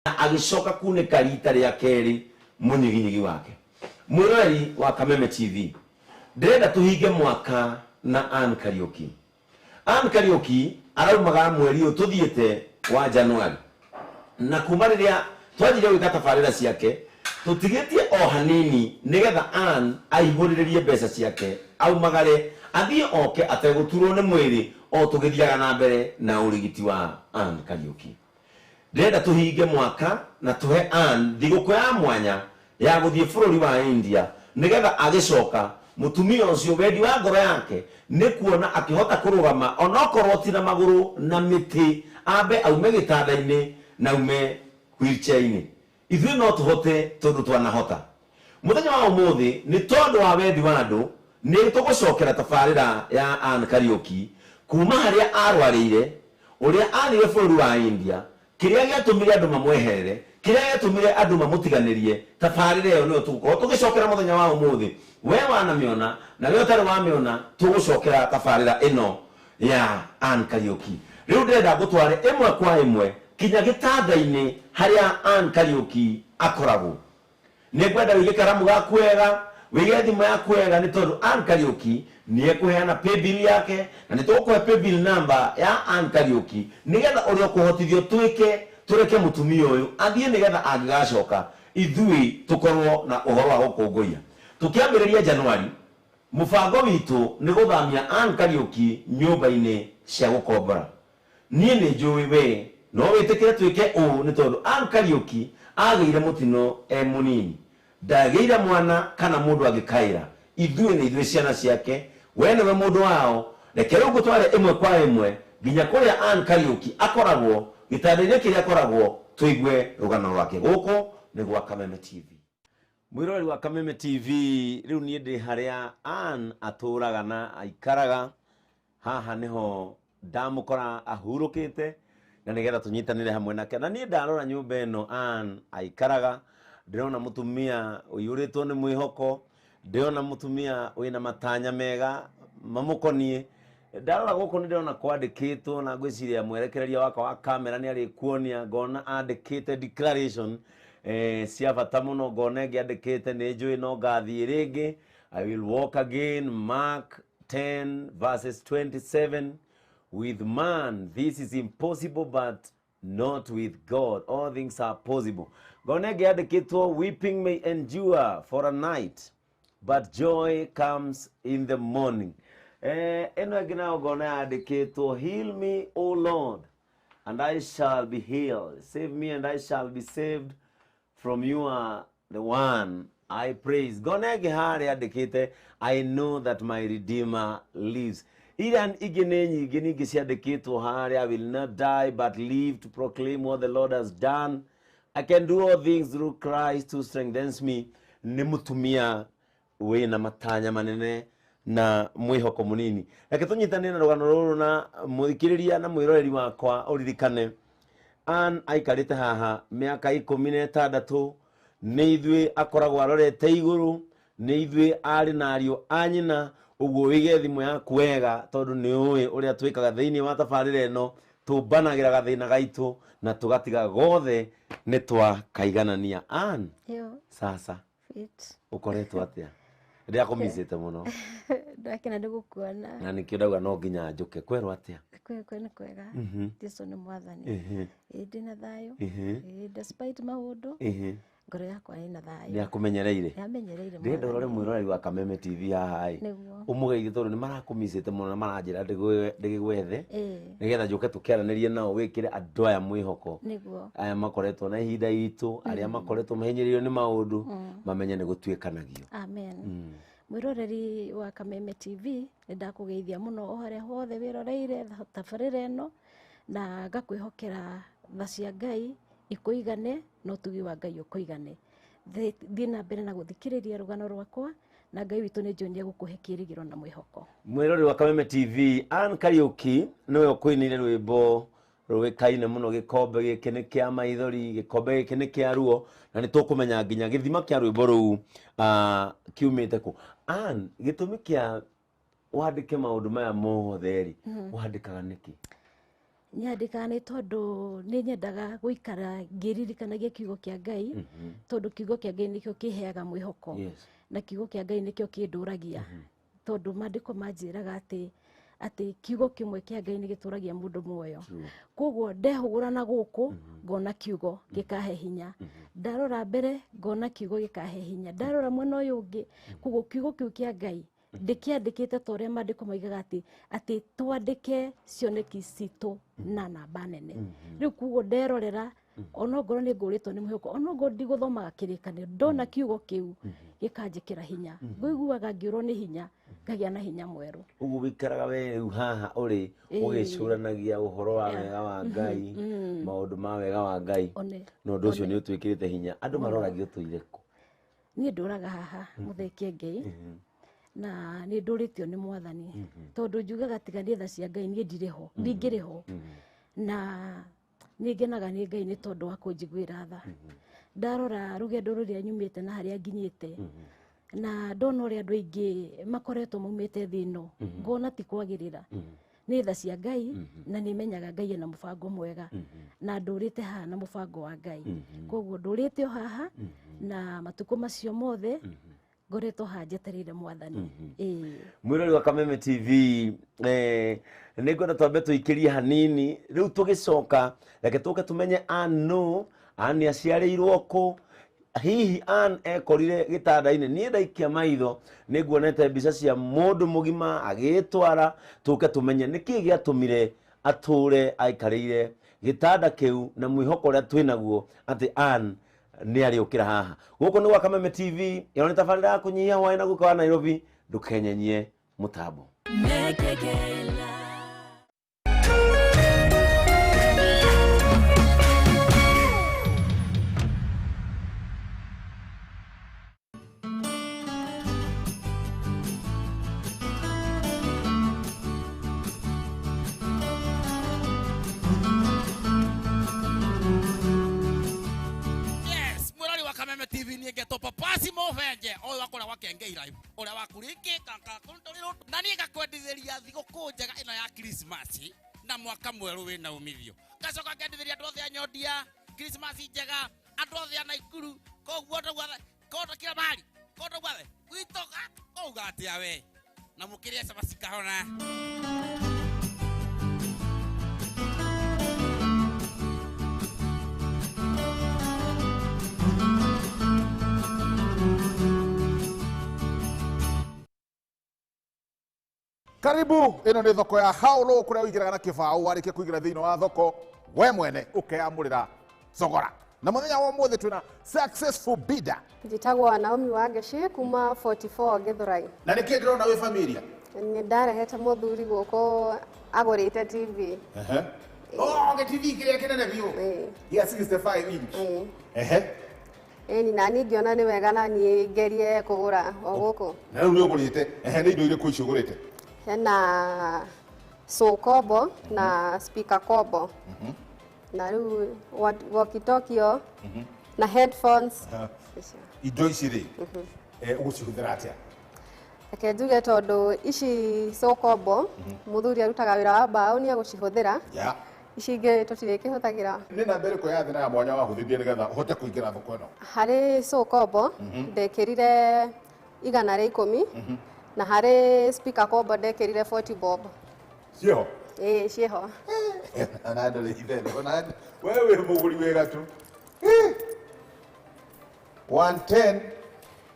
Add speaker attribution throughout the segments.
Speaker 1: Na agĩcoka kunĩka rita rĩa kerĩ mũnyiginyigi wake. Mwĩroreri wa Kameme TV, ndĩrenda tũhinge mwaka na Ann Kariũki. Ann Kariũki araumagara mweri ũyũ tũthiĩte wa Januari, na kuma rĩrĩa twanjirie gwĩka tabarĩra ciake tũtigĩtie o hanini nĩgetha Ann aihũrĩrĩrie mbeca ciake aumagare athiĩ oke ategũturwo nĩ mwĩrĩ o tũgĩthiaga na mbere na ũrigiti wa Ann Kariũki. Ndĩrenda tũhinge mwaka na tũhe Ann thigũkũ ya mwanya ya gũthiĩ bũrũri wa India nĩgetha agĩcoka, mũtumia ũcio wendi wa ngoro yake nĩ kuona akĩhota kũrũgama onokorwo ti na magũrũ na mĩtĩ, ambe aume gĩtanda-inĩ na aume wheelchair-inĩ. Ithuĩ no tũhote tondũ twanahota. Mũthenya wa ũmũthĩ nĩ tondũ wa wendi wa andũ nĩ tũgũcokera tabarĩra ya Ann Kariũki kuma harĩa arwarĩire, ũrĩa athire bũrũri wa India, kĩrĩa gĩatũmire andũ mamweherere, kĩrĩa gĩatũmire andũ mamũtiganĩrie, tabarĩra ĩyo nĩyo tũgũkorwo tũgĩcokera mũthenya wa ũmũthĩ. We wanamĩona na we ũtarĩ wamĩona tũgũcokera tabarĩra ĩno ya Ann Kariũki. Rĩu ndĩrenda ngũtware ĩmwe kwa ĩmwe kinya gĩtanda-inĩ harĩa Ann Kariũki akoragwo. Nĩ ngwenda wĩige karamu gaku wega, wĩige thimũ yaku wega nĩ tondũ Ann Kariũki nĩ ekũheana paybill yake na nĩ tũgũkũhe paybill number ya Ann Kariũki nĩgetha ũrĩa ũkũhotithio twĩke tũreke mũtumia ũyũ athiĩ nĩgetha angĩgacoka ithuĩ tũkorwo na ũhoro wa gũkũngũiya. Tũkĩambĩrĩria Januari, Mũbango witũ nĩ gũthamia Ann Kariũki nyũmba-inĩ cia gũkombora. Niĩ nĩ njũĩ wee no wĩtĩkĩre twĩke ũũ nĩ tondũ Ann Kariũki agĩire mũtino e mũnini. Ndagĩire mwana kana mũndũ angĩkaĩra. Ithuĩ nĩ ithuĩ ciana ciake, wee nĩwe mũndũ wao. Reke rĩu ngũtware ĩmwe kwa ĩmwe nginya kũrĩa Ann Kariũki akoragwo, gĩtanda-inĩ kĩrĩa akoragwo, tũigue rũgano rwake. Gũkũ nĩ gwa Kameme TV. Mwĩroreri wa Kameme TV, rĩu niĩ ndĩ harĩa Ann atũraga na aikaraga. Haha nĩho ndamũkora ahurũkĩte na nĩgetha tũnyitanĩre hamwe nake. Na niĩ ndarora nyũmba ĩno Ann aikaraga, ndĩrona mũtumia ũiyũrĩtwo nĩ mwĩhoko, ndĩrona mũtumia wĩna matanya mega mamũkoniĩ. Ndarora gũkũ nĩ ndĩrona kwandĩkĩtwo na ngwĩciria mwerekereria wakwa wa kamera nĩ arĩkuonia, ngona andĩkĩte declaration cia bata mũno, ngona ĩngĩ andĩkĩte nĩ njũĩ no ngathiĩ rĩngĩ, I will walk again, Mark 10 verses 27, with man this is impossible but not with God, all things are possible. Ngona ĩngĩ yandĩkĩtwo weeping may endure for a night but joy comes in the morning. Ĩno ĩngĩ nayo ngona yandĩkĩtwo heal me O Lord and I shall be healed, save me and I shall be saved from you are the one I praise. Ngona ĩngĩ harĩa andĩkĩte I know that my redeemer lives. Iria ingĩ nĩ nyingĩ ningĩ ciandĩkĩtwo harĩa I will not die but live to proclaim what the Lord has done. I can do all things through Christ who strengthens me. Nĩ mũtumia wĩna matanya manene na mwĩhoko mũnini. Reke tũnyitanĩre na rũgano rũrũ na mũthikĩrĩria na mwĩroreri wakwa ũririkane Ann aikarĩte haha mĩaka 16, nĩ ithuĩ akoragwo arorete igũrũ, nĩ ithuĩ arĩ na ariũ a nyina, ũguo wĩige thimũ yaku wega tondũ nĩ ũĩ ũrĩa twĩkaga thĩinĩ wa tabarĩra ĩno, tũmbanagĩra gathĩna gaitũ na tũgatiga gothe nĩ twakaiganania. Ann, sasa
Speaker 2: Fit.
Speaker 1: Ũkoretwo atĩa? Ndĩrakũmicĩte mũno.
Speaker 2: Ndakena nĩ gũkuona.
Speaker 1: Na nĩkĩo ndauga no nginya njũke. Kwerwo atĩa?
Speaker 2: Kwĩ nĩ kwega. Jesu nĩ mwathani. Ĩĩ ndĩna thayũ. Ĩĩ despite maũndũ. Ngoro yakwa ĩna thayũ.
Speaker 1: Nĩ akũmenyereire?
Speaker 2: Nĩ amenyereire.
Speaker 1: Ndĩrenda ũrore mwĩroreri wa Kameme TV haha ĩ.
Speaker 2: Nĩguo.
Speaker 1: Ũmũgeithie tondũ nĩ marakũmicĩte mũno na maranjĩra ndĩgĩgwethe. Nĩgetha njũke tũkĩaranĩrie nao wĩkĩre andũ aya mwĩhoko.
Speaker 2: Nĩguo.
Speaker 1: Aya makoretwo na ihinda iritũ, arĩa makoretwo mahinyĩrĩirio nĩ maũndũ, mamenye nĩ gũtuĩkanagio.
Speaker 2: Amen. Mwĩroreri wa Kameme TV, nĩ ndakũgeithia mũno o harĩa hothe wĩroreire tabarĩra ĩno, na ngakwĩhokera tha cia Ngai ikũigane na ũtugi wa Ngai ũkũigane. Thiĩ na mbere na gũthikĩrĩria rũgano rwakwa, na Ngai witũ nĩ njũĩ nĩ egũkũhe kĩĩrĩgĩrĩro na mwĩhoko.
Speaker 1: Mwĩroreri wa Kameme TV, Ann Kariũki nĩwe ũkũinĩire rwĩmbo rũĩkaine mũno, gĩkombe gĩkĩ nĩ kĩa maithori, gĩkombe gĩkĩ nĩ kĩa ruo, na nĩ tũkũmenya nginya gĩthima kĩa rwĩmbo rũu kiumĩte kũ. Ann, gĩtũmi kĩa wandĩke maũndũ maya mothe rĩ, wandĩkaga nĩkĩ?
Speaker 2: Nyandĩkaga nĩ tondũ nĩ nyendaga gũikara ngĩririkanagia kiugo kĩa Ngai, tondũ kiugo kĩa Ngai nĩkĩo kĩheaga mwĩhoko. Na kiugo kĩa Ngai nĩkĩo kĩndũragia, tondũ maandĩko manjĩraga atĩ kiugo kĩmwe kĩa Ngai nĩ gĩtũragia mũndũ muoyo. Koguo ndehũgũra na gũkũ ngona kiugo gĩkahe hinya, ndarora mbere ngona kiugo gĩkahe hinya, ndarora mwena ũyũ ũngĩ. Koguo kiugo kĩu kĩa Ngai ndĩkĩandĩkĩte ta ũrĩa maandĩko maigaga atĩ twandĩke cioneki citũ na namba nene. Rĩu koguo nderorera, onongorwo nĩ ngũrĩtwo nĩ mwĩhoko, onongorwo ndigũthomaga kĩrĩkanĩro, ndona kiugo kĩu gĩkanjĩkĩra hinya, ngũiguaga ngĩũrwo nĩ hinya, ngagĩa na hinya mwerũ.
Speaker 1: Ũguo wĩikaraga we rĩu haha ũrĩ ũgĩcũranagia ũhoro wa wega wa Ngai, maũndũ ma wega wa Ngai,
Speaker 2: One.
Speaker 1: Na ũndũ ũcio nĩ ũtwĩkĩrĩte hinya. Andũ maroragia ũtũire kũ?
Speaker 2: Niĩ ndũraga haha Mũthee Ngei, na nĩ ndũrĩtio nĩ Mwathani, tondũ njugaga tiga nĩ tha cia Ngai niĩ ndirĩ ho, ndingĩrĩ ho. Na nĩ ngenaga nĩ Ngai nĩ tondũ wa kũnjiguĩra tha. Ndarora rũgendo rũrĩa nyumĩte na harĩa nginyĩte, na ndona ũrĩa andũ aingĩ makoretwo maumĩte thĩ ĩno, ngona ti kwagĩrĩra, nĩ tha cia Ngai. Na nĩ menyaga Ngai ena mũbango mwega, na ndũrĩte haha na mũbango wa Ngai. Koguo ndũrĩte o haha, na matukũ macio mothe ngoretwo haha njetereire Mwathani, ĩĩ.
Speaker 1: Mwĩrori wa Kameme TV, nĩ ngwenda twambe tũikĩrie hanini. Rĩu tũgĩcoka, reke tũke tũmenye Ann no Ann nĩ aciarĩirwo kũ. Hihi Ann ekorire gĩtanda-inĩ? Niĩ ndaikia maitho nĩ nguonete mbica cia mũndũ mũgima agĩtwara. Tũke tũmenye nĩkĩ gĩatũmire atũre aikarĩire gĩtanda kĩu, na mwĩhoko ũrĩa twĩnaguo atĩ Ann nĩ arĩũkĩra haha. Gũkũ nĩ gwa Kameme TV, ĩno nĩ tabarĩra ya kũnyihia hwaĩ na guka wa Nairobi. Ndũkenyenyie mũtambo.
Speaker 3: Mekekela.
Speaker 4: Yes, mwirori wa Kameme TV, niĩ ngetwo Papasi Mũbenje, ũyũ wa kũrĩa gwa Kengei Live, ũrĩa waku rĩngĩ kaka na niĩ ngakwendithĩria thigũkũ njega ĩno ya Christmas na mwaka mwerũ wĩna umithio. Ngacoka ngendithĩria andũ othe a Nyondia Christmas njega, andũ othe a Naikuru, koguo andũ guothe kũndũ kila mahali, kũndũ guothe gwitũ kũuga atĩa we na mũkĩrĩa cabaci kahora.
Speaker 5: Karibu, ĩno nĩ thoko ya haũrũ kũrĩa ũingĩraga na kĩbaũ. Warĩkia kũingĩra thĩinĩ wa thoko, we mwene ũkeyamũrĩra thogora. Na mũthenya wa ũmũthĩ twĩna successful bidder.
Speaker 6: Njĩtagwo Naomi Wangeci kuma 44 Githurai.
Speaker 5: Na nĩkĩ ndĩrona wĩ familia?
Speaker 6: Nĩ ndarehete mũthuri gũkũ agũrĩte TV.
Speaker 5: Oh, gĩ TV kĩrĩa kĩnene biũ?
Speaker 6: Ĩĩ.
Speaker 5: Gĩa 65 inch?
Speaker 6: Ĩĩ.
Speaker 5: Ehe.
Speaker 6: Ĩni, na niĩ ngĩona nĩ wega na niĩ ngerie kũgũra o gũkũ.
Speaker 5: Na rĩu nĩ ũgũrĩte. Ehe, nĩ indo irĩkũ icio ũgũrĩte?
Speaker 6: Hena so combo na speaker combo na rĩu walkie talkie na headphones. Icio.
Speaker 5: Indo ici rĩ, ũgũcihũthĩra atĩa?
Speaker 6: Reke njuge, tondũ ici so combo mũthuri arutaga wĩra wa mbaũ, nĩ egũcihũthĩra. Ici ingĩ tũtirĩkĩhũthagĩra.
Speaker 5: Nĩ namba ĩrĩkũ ya thĩ na ya mwanya wahũthĩrire nĩgetha ũhote kũingĩra thoko ĩno?
Speaker 6: Harĩ so combo ndekĩrire 110, na harĩ speaker combo ndekĩrire 40 bob.
Speaker 5: Ciĩho?
Speaker 6: Ĩĩ, ciĩho.
Speaker 5: Na ndũrĩ itherũ na we wĩ mũgũri wĩra tu. 110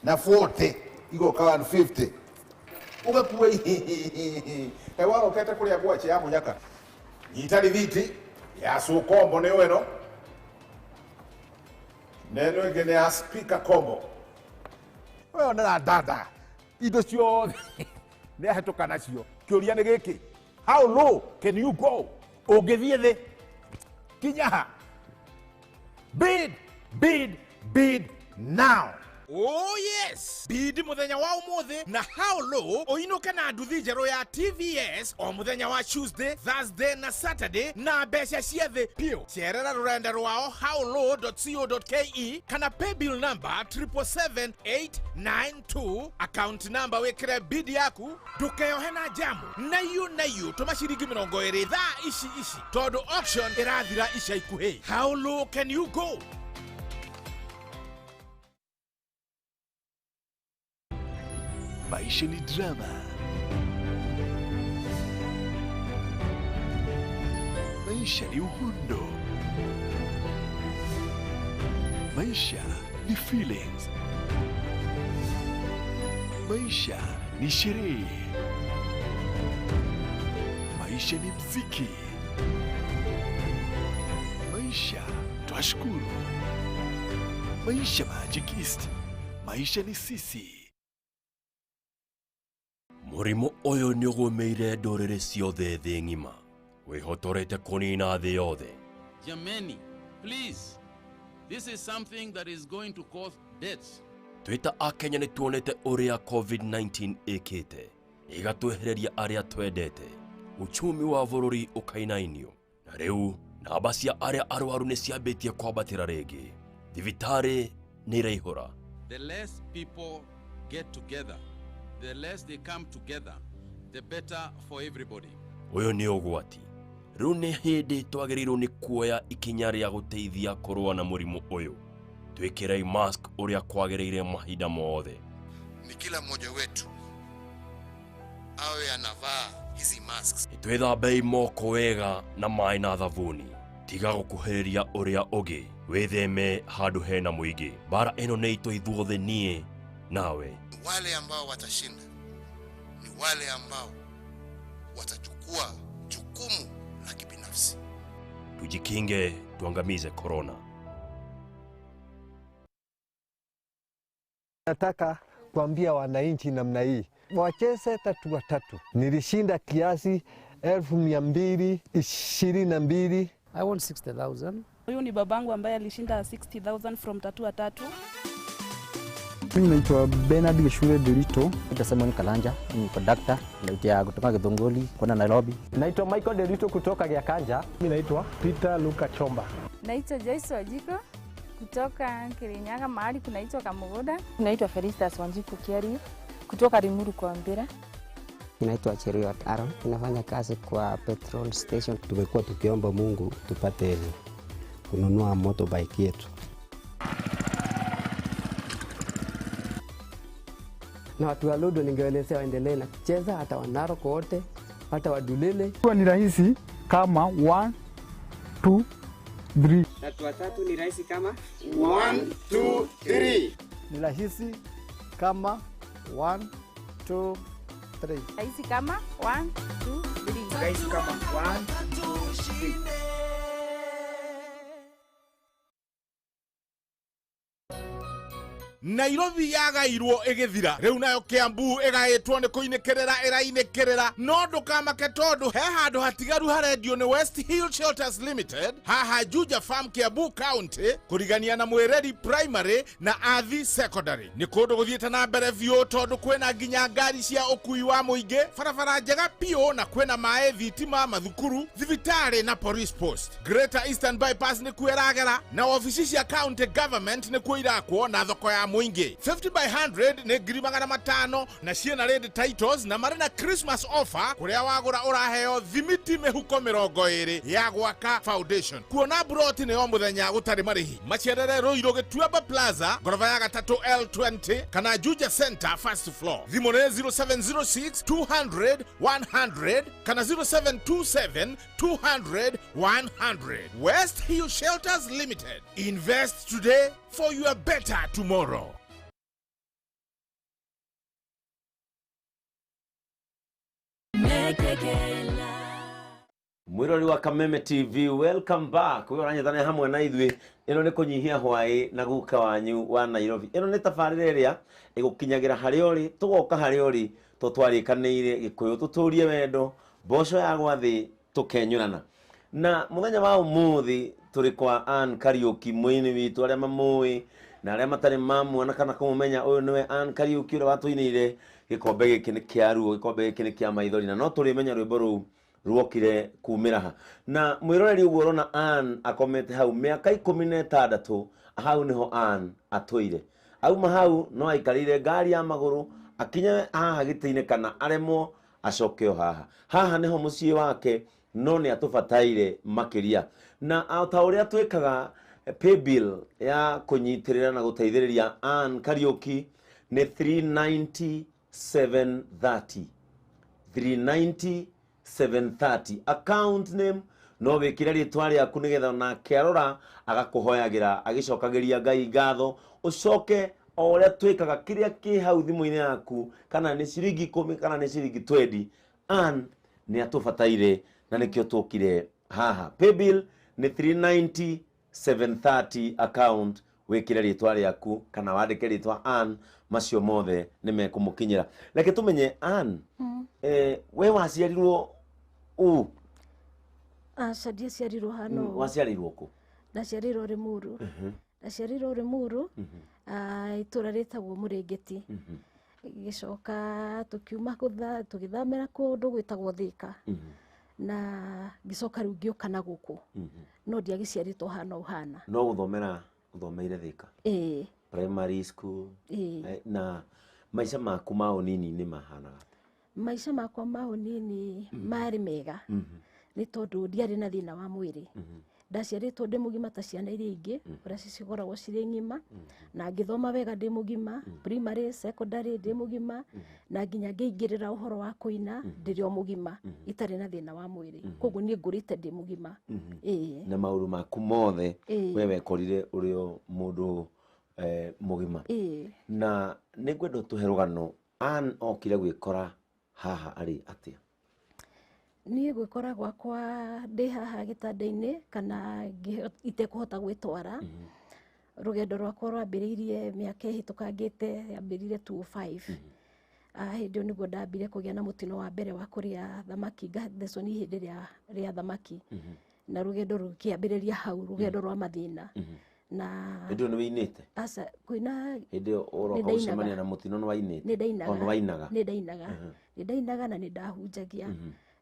Speaker 5: na 40 igoka 150, ũgakua kaĩ warokete kũrĩa ngwaci ya mũnyaka. Nyita rithiti ya sukombo nĩyo ĩno, na ĩno ĩngĩ nĩ ya speaker combo. We onera dada indo ciothe nĩ ahĩtũka nacio. Kĩũria nĩ gĩkĩ: how low can you go? Ũngĩthiĩ thĩ kinya ha? Bid, bid, bid now. Oh yes, bidi muthenya wa umuthi na how low uinuke na nduthi njeru ya TVS o muthenya wa Tuesday, Thursday na Saturday na mbeca cia thi piu. Cerera rurenda rwao howlow.co.ke kana paybill number 777892, account number wikire bidi yaku, ndukeyohe na jamu na yu tuma ciringi 20 thaa ici ici tondu auction irathira ica ikuhi. How low can you go?
Speaker 7: Maisha ni drama. Maisha ni uhundo. Maisha ni feelings. Maisha ni sherehe. Maisha ni mziki. Maisha twashukuru. Maisha Magic East. Maisha ni sisi.
Speaker 8: Mũrimũ ũyũ nĩ ũgũmĩire ndũrĩrĩ ciothe thĩ ng'ima, wĩhotorete kũnina thĩ yothe.
Speaker 9: Jameni, please, this is something that is going to cause deaths.
Speaker 8: Twĩ ta Akenya nĩ tuonete ũrĩa COVID-19 ĩkĩte, ĩgatwehereria arĩa twendete, uchumi wa bũrũri ũkainainio, na rĩu namba cia arĩa arwaru nĩ ciambĩtie kwambatĩra rĩngĩ. Thibitarĩ nĩ iraihũra.
Speaker 9: The less people get together, the less they come together, the better for everybody.
Speaker 8: Ũyũ nĩ ũgwati. Rĩu nĩ hĩndĩ twagĩrĩirwo nĩ kuoya ikinya rĩa gũteithia kũrũa na mũrimũ ũyũ. Twĩkĩrei mask ũrĩa kwagĩrĩire mahinda mothe.
Speaker 10: Ni kila mmoja wetu awe anavaa hizi masks.
Speaker 8: Twĩthambei moko wega na maĩ na thabuni. Tiga gũkuhĩrĩria ũrĩa ũngĩ. Wĩtheme handũ hena mũingĩ. Mbara ĩno nĩ itũ ithuothe, niĩ nawe.
Speaker 10: Wale ambao watashinda ni wale ambao watachukua jukumu la kibinafsi.
Speaker 8: Tujikinge, tuangamize corona.
Speaker 11: Nataka kuambia wananchi namna hii, wacheze 3-3. Nilishinda kiasi 222,000.
Speaker 12: I won 60,000.
Speaker 13: Huyu ni babangu ambaye alishinda 60,000 from 3-3.
Speaker 14: Mimi naitwa Bernard Gishure Delito.
Speaker 15: Naitwa Simon Kalanja, ni conductor, naitwa kutoka Githunguri kwenda Nairobi.
Speaker 16: Naitwa Michael Delito kutoka Giakanja.
Speaker 17: Mimi naitwa Peter Luka Chomba.
Speaker 18: Naitwa Joyce Wajiko kutoka Kirinyaga mahali kunaitwa Kamugoda.
Speaker 19: Naitwa Felicitas Wanjiku Kiario kutoka Limuru kwa Mbira.
Speaker 20: Naitwa Cheruiyot Aaron, ninafanya kazi kwa petrol station.
Speaker 21: Tumekuwa tukiomba Mungu tupate kununua motorbike yetu.
Speaker 22: Na watu wa Ludo ningeelezea waendelee na kucheza, hata wa Narok wote, hata wa Dulele.
Speaker 14: Kwa ni rahisi kama 1 2 3.
Speaker 23: 3-3 ni rahisi kama 1 2 3.
Speaker 24: Ni rahisi kama 1 2 3.
Speaker 18: Rahisi kama 1 2 3.
Speaker 24: Rahisi kama 1 2 3.
Speaker 5: Nairobi yagairwo ĩgĩthira rĩu nayo Kiambu ĩgaĩtwo nĩ kũinĩkĩrĩra ĩrainĩkĩrĩra no ndũkamake tondũ he handũ hatigaru harendio nĩ West Hill Shelters Limited haha Juja Farm Kiambu County kũrigania na Mwĩreri Primary na Athi Secondary. Nĩ kũndũ gũthiĩte na mbere biũ tondũ kwĩna nginya ngari cia ũkui wa mũingĩ, barabara njega biũ na kwĩna maĩ, thitima, mathukuru, thibitarĩ na police post. Greater Eastern Bypass nĩkuo ĩragera na obici cia county government nĩkuo irakwo na thoko ya mwingi. 50 by 100 nĩ 500,000 na ciĩna ready titles na marĩ na Christmas offer kũrĩa wagũra ũraheo thimiti mĩhuko 20 ya gwaka foundation. Kuona broti nĩ o mũthenya gũtarĩ marĩhi. Macerere Ruiru Gĩtuamba Plaza ngoroba ya gatatũ L20 kana Juja Center first floor. Thimũ nĩ 0706 200 100 kana 0727 200 100. West Hill Shelters Limited. Invest today for your better tomorrow.
Speaker 1: Mwirori wa Kameme TV, welcome back. We ũranyitana hamwe na ithuĩ. Ĩno nĩ kũnyihia hwaĩ na guka wanyu wa Nairobi. Ĩno nĩ tabarĩra ĩrĩa ĩgũkinyagĩra harĩa ũrĩ, tũgoka harĩa ũrĩ, to twarĩkanĩire Gĩkũyũ tũtũrie wendo, mboco ya gwa thĩ tũkenyũrana. Na mũthenya wa ũmũthĩ tũrĩ kwa Ann Kariuki mũini witũ arĩa mamũĩ Na arĩa matarĩ mamuona kana kũmũmenya, ũyũ nĩwe Ann Kariuki ũrĩa watũinĩire gĩkombe gĩkĩ nĩ kĩa ruo, gĩkombe gĩkĩ nĩ kĩa maithori, na no tũrĩmenya rwĩmbo rũu ruokire kumĩra ha. Na mwĩroreri ũguo ũrona Ann akomete hau mĩaka 16, hau nĩho Ann atũire. Auma hau no aikarĩire ngari ya magũrũ akinye haha gĩtĩ-inĩ kana aremwo acoke o haha. Haha nĩho mũciĩ wake, no nĩ atũbataire makĩria. Na o ta ũrĩa twĩkaga, paybill ya kũnyitĩrĩra na gũteithĩrĩria Ann Kariuki nĩ 39730, 39730. Account name no wĩkĩre rĩtwa rĩaku nĩgetha onake arora agakũhoyagĩra agĩcokagĩria Ngai ngatho. Ũcoke o ũrĩa twĩkaga, kĩrĩa kĩ hau thimũ-inĩ yaku, kana nĩ ciringi 10 kana nĩ ciringi 20, Ann nĩ atũbataire na nĩkĩo tũkire haha. Paybill nĩ 39730, account wĩkĩre rĩtwa rĩaku kana wandĩke rĩtwa Ann, macio mothe nĩ mekũmũkinyĩra. Reke tũmenye Ann, we waciarirwo ũ?
Speaker 2: Aca, ndiaciarirwo hano.
Speaker 1: Waciarirwo kũ?
Speaker 2: Ndaciarirwo Limuru. Ndaciarirwo Limuru, itũra rĩtagwo Mũrĩngĩti. Gĩcoka tũkiuma tũgĩthamĩra kũndũ gwĩtagwo Thika. Na ngĩcoka rĩu ngĩũka na gũkũ. No ndiagĩciarĩtwo hana ũhana.
Speaker 1: No gũthomera ũthomeire Thika?
Speaker 2: Ĩĩ.
Speaker 1: Primary school?
Speaker 2: Ĩĩ.
Speaker 1: Na maica maku ma ũnini-inĩ mahanaga atĩa?
Speaker 2: Maica makwa ma ũnini marĩ mega. Nĩ tondũ ndiarĩ na thĩna wa mwĩrĩ. Ndaciarĩtwo ndĩ mũgima ta ciana iria ingĩ, ũrĩa cikoragwo cirĩ ng'ima, na ngĩthoma wega ndĩ mũgima, primary, secondary ndĩ mũgima, na nginya ngĩingĩrĩra ũhoro wa kũina ndĩrĩ o mũgima, itarĩ na thĩna wa mwĩrĩ. Koguo niĩ ngũrĩte ndĩ mũgima. Ĩĩ.
Speaker 1: Na maũndũ maku mothe we wekorire ũrĩ o mũndũ mũgima.
Speaker 2: Ĩĩ.
Speaker 1: Na nĩngwenda ũtũhe rũgano, Ann okire gwĩkora haha arĩ atĩa?
Speaker 2: Niĩ gwĩkora gwakwa ndĩ haha gĩtanda-inĩ kana itekũhota gwĩtwara, rũgendo rwakwa rwambĩrĩirie mĩaka ĩhĩtũkangĩte, yambĩrĩirie 2005. Hĩndĩ ĩyo nĩguo ndambire kũgĩa na mũtino wa mbere wa kũrĩa thamaki, ngathecwo nĩ ihĩndĩ rĩa thamaki. Na rũgendo rũkĩambĩrĩria hau, rũgendo rwa mathĩna. Na
Speaker 1: hĩndĩ ĩyo nĩ wĩinĩte?
Speaker 2: Aca, kũina
Speaker 1: hĩndĩ ĩyo ũroka gũcemania na mũtino nĩ wainĩte?
Speaker 2: Nĩ ndainaga.
Speaker 1: O nĩ wainaga?
Speaker 2: Nĩ ndainaga. Nĩ ndainaga na nĩ ndahunjagia.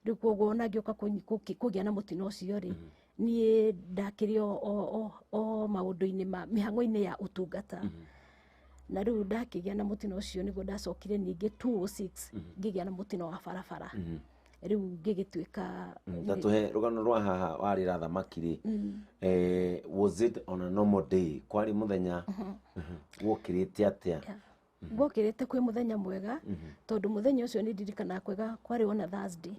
Speaker 2: Rĩu koguo ona ngĩũka kũgĩa na mũtino ũcio rĩ, niĩ ndakĩrĩ o maũndũ-inĩ ma mĩhang'o-inĩ ya ũtungata. Na rĩu ndakĩgĩa na mũtino ũcio nĩguo ndacokire ningĩ 2006 ngĩgĩa na mũtino wa barabara. Rĩu ngĩgĩtuĩka
Speaker 1: Ta tũhe rũgano rwa haha warĩra thamaki rĩ, was it on a normal day? Kwarĩ mũthenya wokĩrĩte atĩa?
Speaker 2: Ngokĩrĩte kwĩ mũthenya mwega, tondũ mũthenya ũcio nĩ ndirikanaga kwega, kwarĩ ona Thursday.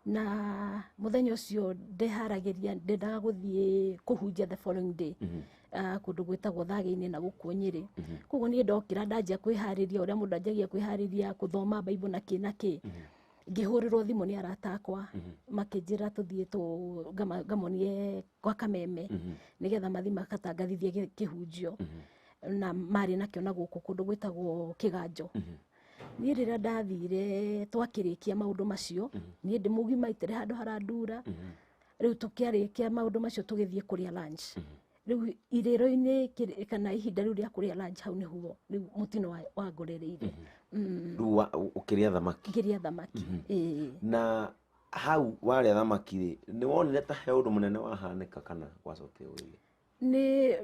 Speaker 2: Na mũthenya ũcio ndeharagĩria, ndendaga gũthiĩ kũhunjia the following day. Kũndũ gwĩtagwo Thagĩ-inĩ na gũkũ Nyĩrĩ. Koguo niĩ ndokĩra ndanjia kwĩharĩria ũrĩa mũndũ anjagia kwĩharĩria gũthoma Bible na kĩ na kĩ. Ngĩhũrĩrwo thimũ nĩ arata akwa, makĩnjĩra tũthiĩ ngamonie gwa Kameme, nĩgetha mathiĩ makatangathithie kĩhunjio. Na marĩ nakĩo na gũkũ kũndũ gwĩtagwo Kĩganjo. Niĩ rĩrĩa ndathire twakĩrĩkia maũndũ macio, niĩ ndĩ mũgima itarĩ handũ harandura. Rĩu tũkĩarĩkia maũndũ macio tũgĩthiĩ kũrĩa lunch. Rĩu irĩro-inĩ kana ihinda rĩu rĩa kũrĩa lunch hau nĩguo rĩu mũtino wangorereire.
Speaker 1: Rĩu ũkĩrĩa thamaki?
Speaker 2: Ngĩrĩa thamaki. Ĩĩ.
Speaker 1: Na hau warĩa thamaki rĩ, nĩ wonire ta he ũndũ mũnene wahanĩka kana gwacokire ũrĩe?
Speaker 2: Nĩ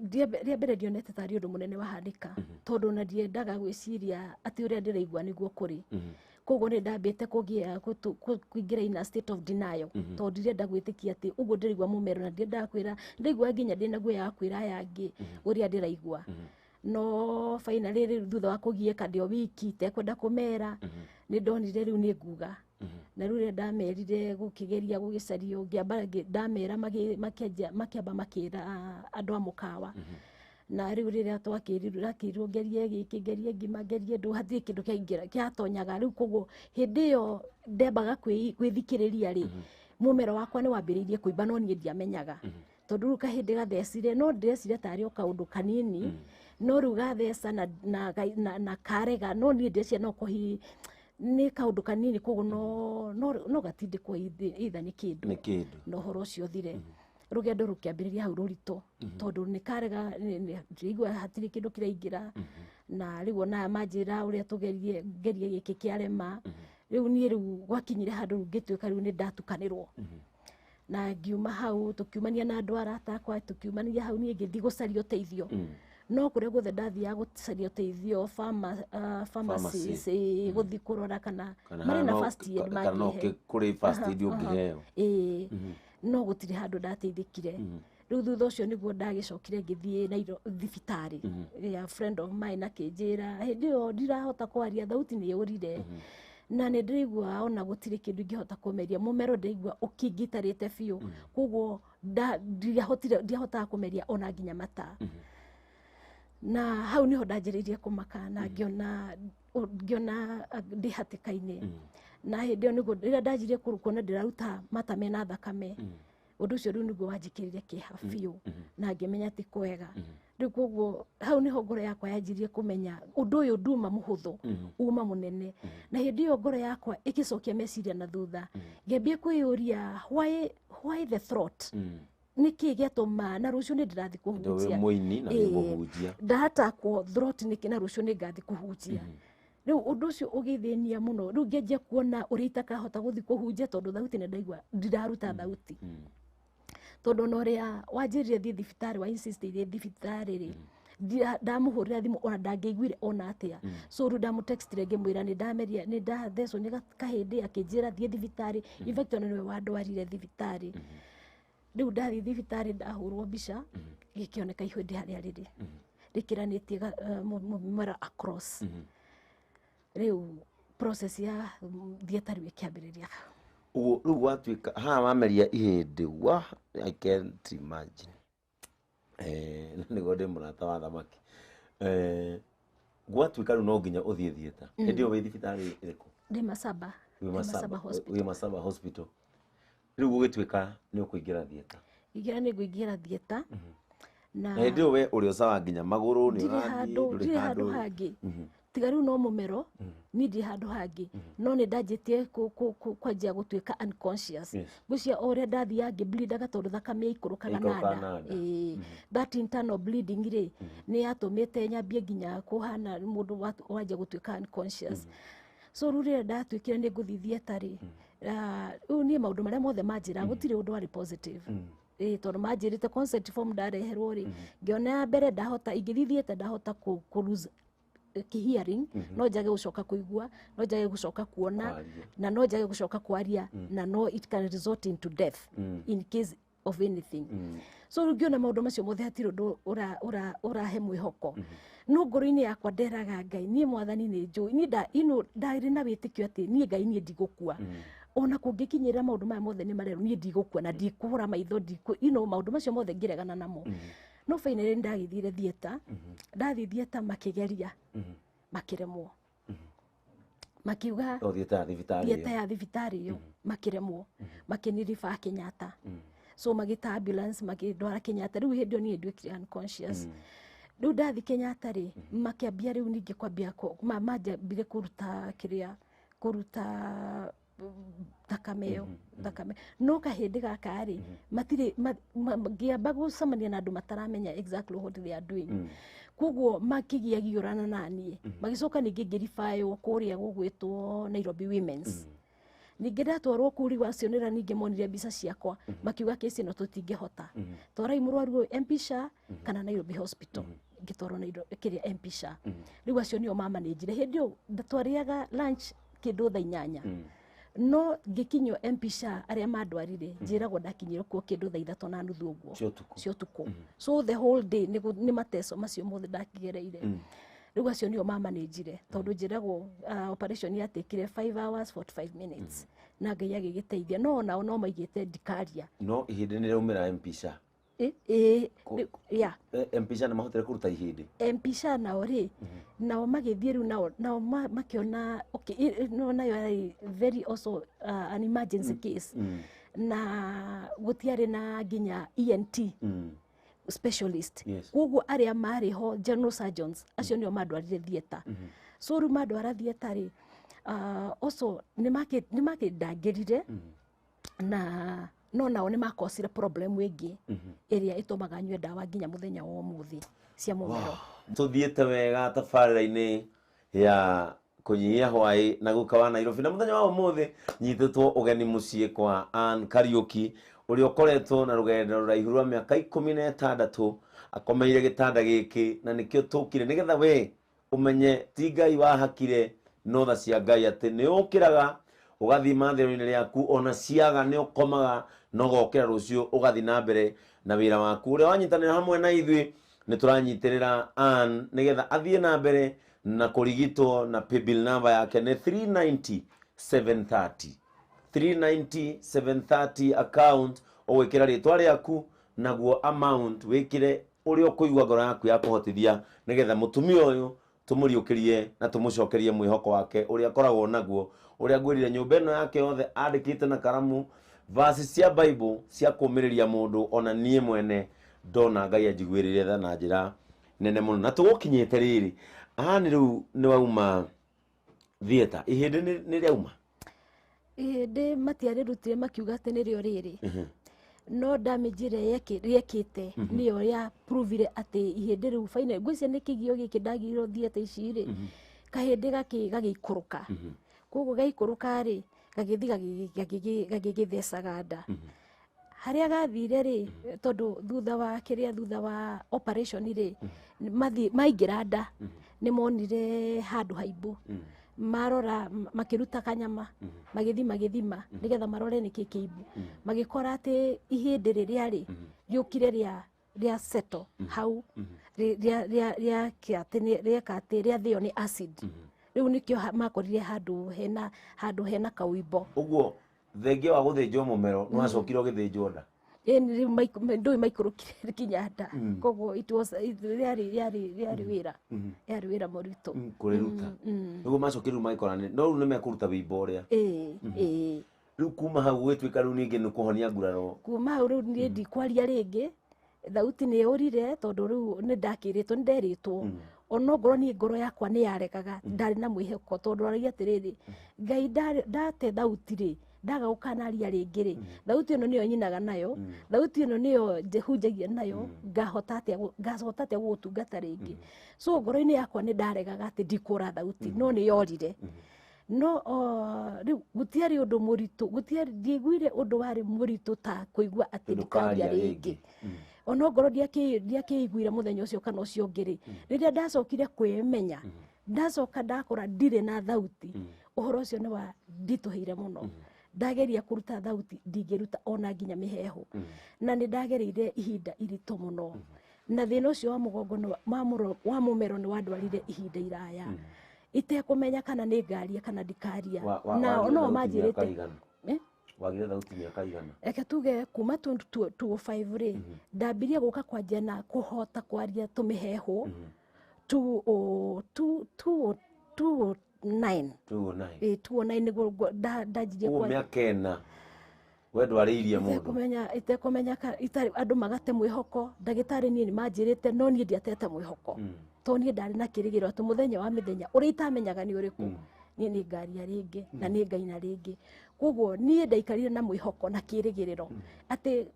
Speaker 2: rĩa mbere ndionete tarĩ ũndũ mũnene wahanĩka, tondũ ona ndiendaga gwĩciria atĩ ũrĩa ndĩraigua nĩguo kũrĩ. Koguo nĩ ndambĩte kũingĩra in a state of denial, tondũ ndirenda gwĩtĩkia atĩ ũguo ndĩraigua mũmero, na ndiendaga kwĩra, ndaigua nginya ndĩna guoya wa kwĩra aya angĩ ũrĩa ndĩraigua. No finally rĩu thutha wa kũgiĩka ndĩ o wiki itekwenda kũmera, nĩ ndonire rĩu nĩ nguga. Na rĩu rĩrĩa ndamerire gũkĩgeria gũgĩcario, ngĩamba ndamera makĩamba makĩra andũ a mũkawa. Na rĩu rĩrĩa twakĩrirwo, ndakĩrirwo ngerie gĩkĩ, ngerie ngima, ngerie ndũ, hatirĩ kĩndũ kĩaingĩra, kĩatonyaga. Rĩu koguo hĩndĩ ĩyo ndembaga kwĩthikĩrĩria rĩ, mũmero wakwa nĩ wambĩrĩirie kũimba, no niĩ ndiamenyaga. Tondũ rĩu kahĩndĩ gathecire, no ndĩrecire tarĩ o kaũndũ kanini, no rĩu gatheca na karega, no niĩ ndĩreciria no kũhi nĩ kaũndũ kanini, koguo no gatindĩkwo either nĩ kĩndũ.
Speaker 1: Nĩ kĩndũ.
Speaker 2: Na ũhoro ũcio ũthire. Rũgendo rũkĩambĩrĩria hau rũritũ, tondũ nĩ karega ndĩraigua hatirĩ kĩndũ kĩraingĩra, na rĩu ona manjĩra ũrĩa tũgerie ngerie gĩkĩ kĩarema. Rĩu niĩ rĩu gwakinyire handũ rĩu ngĩtuĩka rĩu nĩ ndatukanĩrwo, na ngiuma hau tũkiumania na andũ arata akwa, tũkiumania hau niĩ ngĩthiĩ gũcaria ũteithio, no kũrĩa guothe ndathiaga gũcaria ũteithio, pharmacies, gũthiĩ kũrora kana marĩ na first aid
Speaker 1: kana no
Speaker 2: mangĩhe.
Speaker 1: Kũrĩ first aid ũngĩheo.
Speaker 2: Ĩĩ, no gũtirĩ handũ ndateithĩkire. Rĩu thutha ũcio nĩguo ndagĩcokire ngĩthiĩ thibitarĩ ya friend of mine, akĩnjĩra hĩndĩ ĩyo ndirahota kwaria, thauti nĩ yũrire, na nĩ ndĩraigua ona gũtirĩ kĩndũ ingĩhota kũmeria, mũmero ndĩraigua ũkĩngitarĩte biũ, koguo ndiahotire, ndiahotaga kũmeria ona nginya mata. Na hau niho ndanjĩrĩirie kũmaka na ngĩona ndĩ hatĩka-inĩ. Na hĩndĩ ĩyo nĩguo rĩrĩa ndanjirie kuona ndĩraruta mata mena thakame, ũndũ ũcio rĩu nĩguo wanjĩkĩrire kĩeha biũ, na ngĩmenya ti kwega rĩu. Koguo hau niho ngoro yakwa yanjirie kũmenya ũndũ ũyũ nduma mũhũthũ, uma mũnene. Na hĩndĩ ĩyo ngoro yakwa ĩgĩcokia meciria na thutha, ngĩambia kwĩyũria, why the throat? Nĩkĩ gĩatũma na rũciũ nĩ ndĩrathiĩ
Speaker 1: Ndĩ
Speaker 2: kũhunjia?
Speaker 1: Wĩ mũini na wĩ mũhunjia.
Speaker 2: Ndatakwo throat nĩkĩ na rũciũ nĩ ngathiĩ kũhunjia? Rĩu ũndũ ũcio ũgĩthĩnia mũno. Rĩu ngĩanjia kuona ũrĩa itakahota gũthiĩ kũhunjia, tondũ thauti nĩ ndaigua ndiraruta thauti, tondũ ona ũrĩa wanjĩrire thiĩ thibitarĩ, wa insist thiĩ thibitarĩ rĩ, ndamũhũrĩra thimũ ona ndangĩaiguire ona atĩa. So rĩu ndamũtextire ngĩmwĩra nĩ ndameria, nĩ ndathecwo nĩ kahĩndĩ, akĩnjĩra thiĩ thibitarĩ. In fact, ona nĩwe wandwarire thibitarĩ. Rĩu ndathiĩ thibitarĩ, ndahũrwo mbica, gĩkĩoneka ihĩndĩ harĩa rĩrĩ rĩkĩranĩtie mũmera across. Rĩu process ya theatre rĩu ĩkĩambĩrĩria.
Speaker 1: Ũguo rĩu gwatuĩka haha wameria ihĩndĩ wa, I can't imagine, na nĩguo ndĩ mũrata wa thamaki. Gwatuĩka rĩu no nginya ũthiĩ theatre. Hĩndĩ ĩyo wĩ thibitarĩ ĩrĩkũ?
Speaker 2: Ndĩ Masaba.
Speaker 1: Wĩ
Speaker 2: Ndĩ Masaba Hospital.
Speaker 1: Wĩ Masaba Hospital. Rĩu gũgĩtuĩka nĩ ũkũingĩra theatre.
Speaker 2: Ingĩra nĩ ngũingĩra theatre na
Speaker 1: Na hĩndĩ ĩyo we ũrĩ ũcawa nginya magũrũ nĩ
Speaker 2: ndirĩ
Speaker 1: ũrathiĩ,
Speaker 2: handũ
Speaker 1: ndũrĩ
Speaker 2: ndirĩ handũ hangĩ tiga rĩu no mũmero, niĩ ndirĩ handũ hangĩ, no nĩ ndanjĩtie kwanjia gũtuĩka unconscious. Ngwĩciria o ũrĩa ndathiaga ngĩbleedaga, tondũ thakame yaikũrũkaga na
Speaker 1: Yaikũrũkaga
Speaker 2: nda.
Speaker 1: na nda.
Speaker 2: Ĩĩ, that internal bleeding rĩ, nĩ yatũmĩte nyambie nginya kũhana mũndũ wanjia gũtuĩka unconscious. So rĩu rĩrĩa ndatuĩkire nĩ ngũthiĩ theatre rĩ, rĩu niĩ maũndũ marĩa mothe manjĩra gũtirĩ ũndũ warĩ positive. Ĩĩ, tondũ manjĩrĩte consent form ndareherwo rĩ, ngĩona ya mbere ndahota ingĩthiĩ theatre ndahota kũ lose hearing, no njage gũcoka kũigua, no njage gũcoka kuona,
Speaker 1: Kwaria.
Speaker 2: na no njage gũcoka kwaria, na no it can result into death in case of anything. So rĩu ngĩona maũndũ macio mothe hatirĩ ũndũ ũrahe mwĩhoko, no ngoro-inĩ yakwa nderaga Ngai, niĩ Mwathani nĩ njũĩ niĩ ino ndarĩ na wĩtĩkio atĩ niĩ Ngai niĩ ndigũkua, ona kũngĩkinyĩrĩra maũndũ maya mothe nĩ marerwo, niĩ ndigũkua na ndikũhũra maitho, ndikũ maũndũ macio mothe ngĩregana namo. No finally nĩ ndagĩthire theatre. Ndathiĩ theatre makĩgeria, makĩremwo, makiuga
Speaker 1: O theatre ya thibitarĩ
Speaker 2: theatre
Speaker 1: ĩyo.
Speaker 2: Ya thibitarĩ ĩyo makĩremwo, makĩniriba Kenyatta. So magĩta ambulance, makĩndwara Kenyatta. Rĩu hĩndĩ ĩyo niĩ nduĩkire unconscious. Rĩu ndathi Kenyatta rĩ, makĩambia rĩu ningĩ kwambia manjambire kũruta kĩrĩa, kũruta thakame ĩyo, thakame. No kahĩndĩ gaka rĩ, matirĩ ngĩamba gũcemania na andũ mataramenya exactly what they are doing, koguo makĩgiagiũrana na niĩ. Magĩcoka ningĩ ngĩribaywo kũrĩa gũgwĩtwo Nairobi Women's. Ningĩ ndatwarwo kũu, rĩu acio nĩra ningĩ monire mbica ciakwa, makiuga kesi ĩno tũtingĩhota, twarai mũrwaru ũyũ MP Shah kana Nairobi Hospital. Ngĩtwarwo Nairobi kĩrĩa MP Shah. Rĩu acio nĩo mamanĩnjire. Hĩndĩ ĩyo twarĩaga lunch kĩndũ thaa 8, no ngĩkinyio MP Shah, arĩa mandwarire, njĩragwo ndakinyire kuo kĩndũ thaa 3:30 ũguo
Speaker 1: cia ũtukũ.
Speaker 2: Cia ũtukũ. So the whole day nĩ mateso macio mothe ndakigereire. Rĩu acio nĩo mamanĩnjire, tondũ njĩragwo operation yatekire 5 hours 45 minutes, na Ngai agĩgĩteithia, no onao no maigĩte ndikaria.
Speaker 1: No ihĩndĩ nĩ rĩaumĩra MP Shah?
Speaker 2: Ĩ, ya.
Speaker 1: MP Shah nĩ mahotire kũruta ihĩndĩ?
Speaker 2: MP Shah nao rĩ, nao magĩthiĩ rĩu nao makĩona okay, no nayo yarĩ very also an emergency case, na gũtiarĩ na nginya ENT specialist. Koguo arĩa marĩ ho, general surgeons acio, nĩo mandwarire theatre. So rĩu mandwara theatre rĩ, also nĩ makĩndangĩrire na No nao nĩ makosire problem ĩngĩ ĩrĩa ĩtũmaga nyue ndawa nginya mũthenya wa ũmũthĩ cia mũmero.
Speaker 1: Tuthiĩte wega tabarĩra-inĩ ya kũnyihia hwaĩ na guka wa Nairobi na mũthenya wa ũmũthĩ nyitĩtwo ũgeni mũciĩ kwa Ann Kariuki ũrĩa ũkoretwo na rũgendo rũraihu rwa mĩaka 16 akomeire gĩtanda gĩkĩ na nĩkĩo tũkire nĩgetha we ũmenye ti Ngai wahakire no tha cia Ngai atĩ nĩ ũkĩraga ũgathiĩ mathĩro-inĩ rĩaku ona ciaga nĩ ũkomaga na ũgokĩra rũciũ ũgathiĩ na mbere na wĩra waku ũrĩa wanyitanĩra hamwe na ithuĩ nĩ tũranyitĩrĩra Ann nĩgetha athiĩ na mbere na kũrigitwo na paybill number yake nĩ 390 730 390 730 account ũgwĩkĩra rĩtwa rĩaku naguo amount wĩkĩre ũrĩa ũkũigua ngoro yaku ya kũhotithia nĩgetha mũtumia ũyũ tũmũriũkĩrie na tũmũcokerie mwĩhoko wake ũrĩa akoragwo naguo ũrĩa ngwĩrire nyũmba ĩno yake yothe andĩkĩte na karamu verse cia Bible cia kũũmĩrĩria mũndũ ona niĩ mwene ndona Ngai anjiguĩrĩire tha na njĩra nene mũno na tũgũkinyĩte rĩrĩ Ann rĩu nĩ wauma theatre ihĩndĩ nĩ rĩauma
Speaker 2: Ihĩndĩ matiarĩrutire makiuga atĩ nĩrĩo rĩrĩ no damage ĩrĩa rĩekĩte nĩyo ya provire atĩ ihĩndĩ rĩu final ngwĩciria nĩ kĩgio gĩkĩ ndagĩrĩirwo theatre ici rĩ kahĩndĩ gagĩikũrũka koguo gaikũrũka rĩ gagĩthiĩ gagĩgĩthecaga nda harĩa gathire rĩ tondũ thutha wa kĩrĩa thutha wa operation rĩ maingĩra nda nĩ monire handũ haimbu marora makĩruta kanyama magĩthi magĩthima nĩgetha marore nĩkĩ kĩimbu magĩkora atĩ ihĩndĩ rĩrĩa rĩ rĩũkire rĩa settle hau rĩa rĩeka atĩ rĩathĩo nĩ acid rĩu nĩkĩo makorire handũ hena kauimbo.
Speaker 1: Ũguo thengia wa gũthĩnjwo mũmero nĩ wacokire ũgĩthĩnjwo nda?
Speaker 2: Ĩni rĩu ndũĩ maikũrũkire nginya nda koguo it was rĩarĩ wĩra rĩarĩ wĩra mũritũ.
Speaker 1: Kũrĩruta nĩguo macokire rĩu magĩkora no rĩu nĩ mekũruta wĩimbo ũrĩa.
Speaker 2: Ĩĩ.
Speaker 1: Rĩu kuma hau gũgĩtuĩka rĩu ningĩ nĩ kũhonia nguraro.
Speaker 2: Kuma hau rĩu niĩ ndikwaria rĩngĩ thauti nĩ yũrire tondũ rĩu nĩ ndakĩrĩtwo nĩ nderĩtwo ona ngorwo niĩ ngoro yakwa nĩ yaregaga ndarĩ na mwĩhoko tondũ aragia atĩrĩrĩ Ngai ndate thauti rĩ ndaga gũkanaria rĩngĩ rĩ thauti ĩno nĩyo nyinaga nayo thauti ĩno nĩyo hunjagia nayo ngahota atĩa gũgũtungata rĩngĩ so ngoro-inĩ yakwa nĩ ndaregaga atĩ ndikũra thauti no nĩ yorire no rĩu gũtiarĩ ũndũ mũritũ gũtiarĩ ndiaiguire ũndũ warĩ mũritũ ta kũigua atĩ ndikaria rĩngĩ ona ngorwo ndiakĩiguire mũthenya ũcio kana ũcio ũngĩ rĩ rĩrĩa ndacokire kwĩmenya ndacoka ndakora ndirĩ na thauti ũhoro ũcio nĩ wa nditũhĩire mũno ndageria kũruta thauti ndingĩruta ona nginya mĩheehũ na nĩ ndagereire ihinda iritũ mũno na thĩna ũcio wa mũgongo wa mũmero nĩ wandwarire ihinda iraya itekũmenya kana nĩ ngaria kana ndikaria na no manjĩrĩte.
Speaker 1: Wagire thauti mĩaka igana?
Speaker 2: Reke tuge kuma 2005 rĩ ndambirie gũka kwanjia na kũhota kwaria tũmĩhehũ 2009.
Speaker 1: 2009.
Speaker 2: 2009 nĩguo ndanjirie.
Speaker 1: Ũguo mĩaka 4 we ndwarĩirie mũndũ.
Speaker 2: Itekũmenya andũ magate mwĩhoko ndagĩtarĩ niĩ nĩ manjĩrĩte no niĩ ndiatete mwĩhoko tondũ niĩ ndarĩ na kĩrĩgĩrĩro atĩ mũthenya wa mĩthenya ũrĩa itamenyaga nĩ ũrĩkũ niĩ nĩ ngaria rĩngĩ na nĩ ngaina rĩngĩ koguo niĩ ndaikarire na mwĩhoko na kĩrĩgĩrĩro atĩ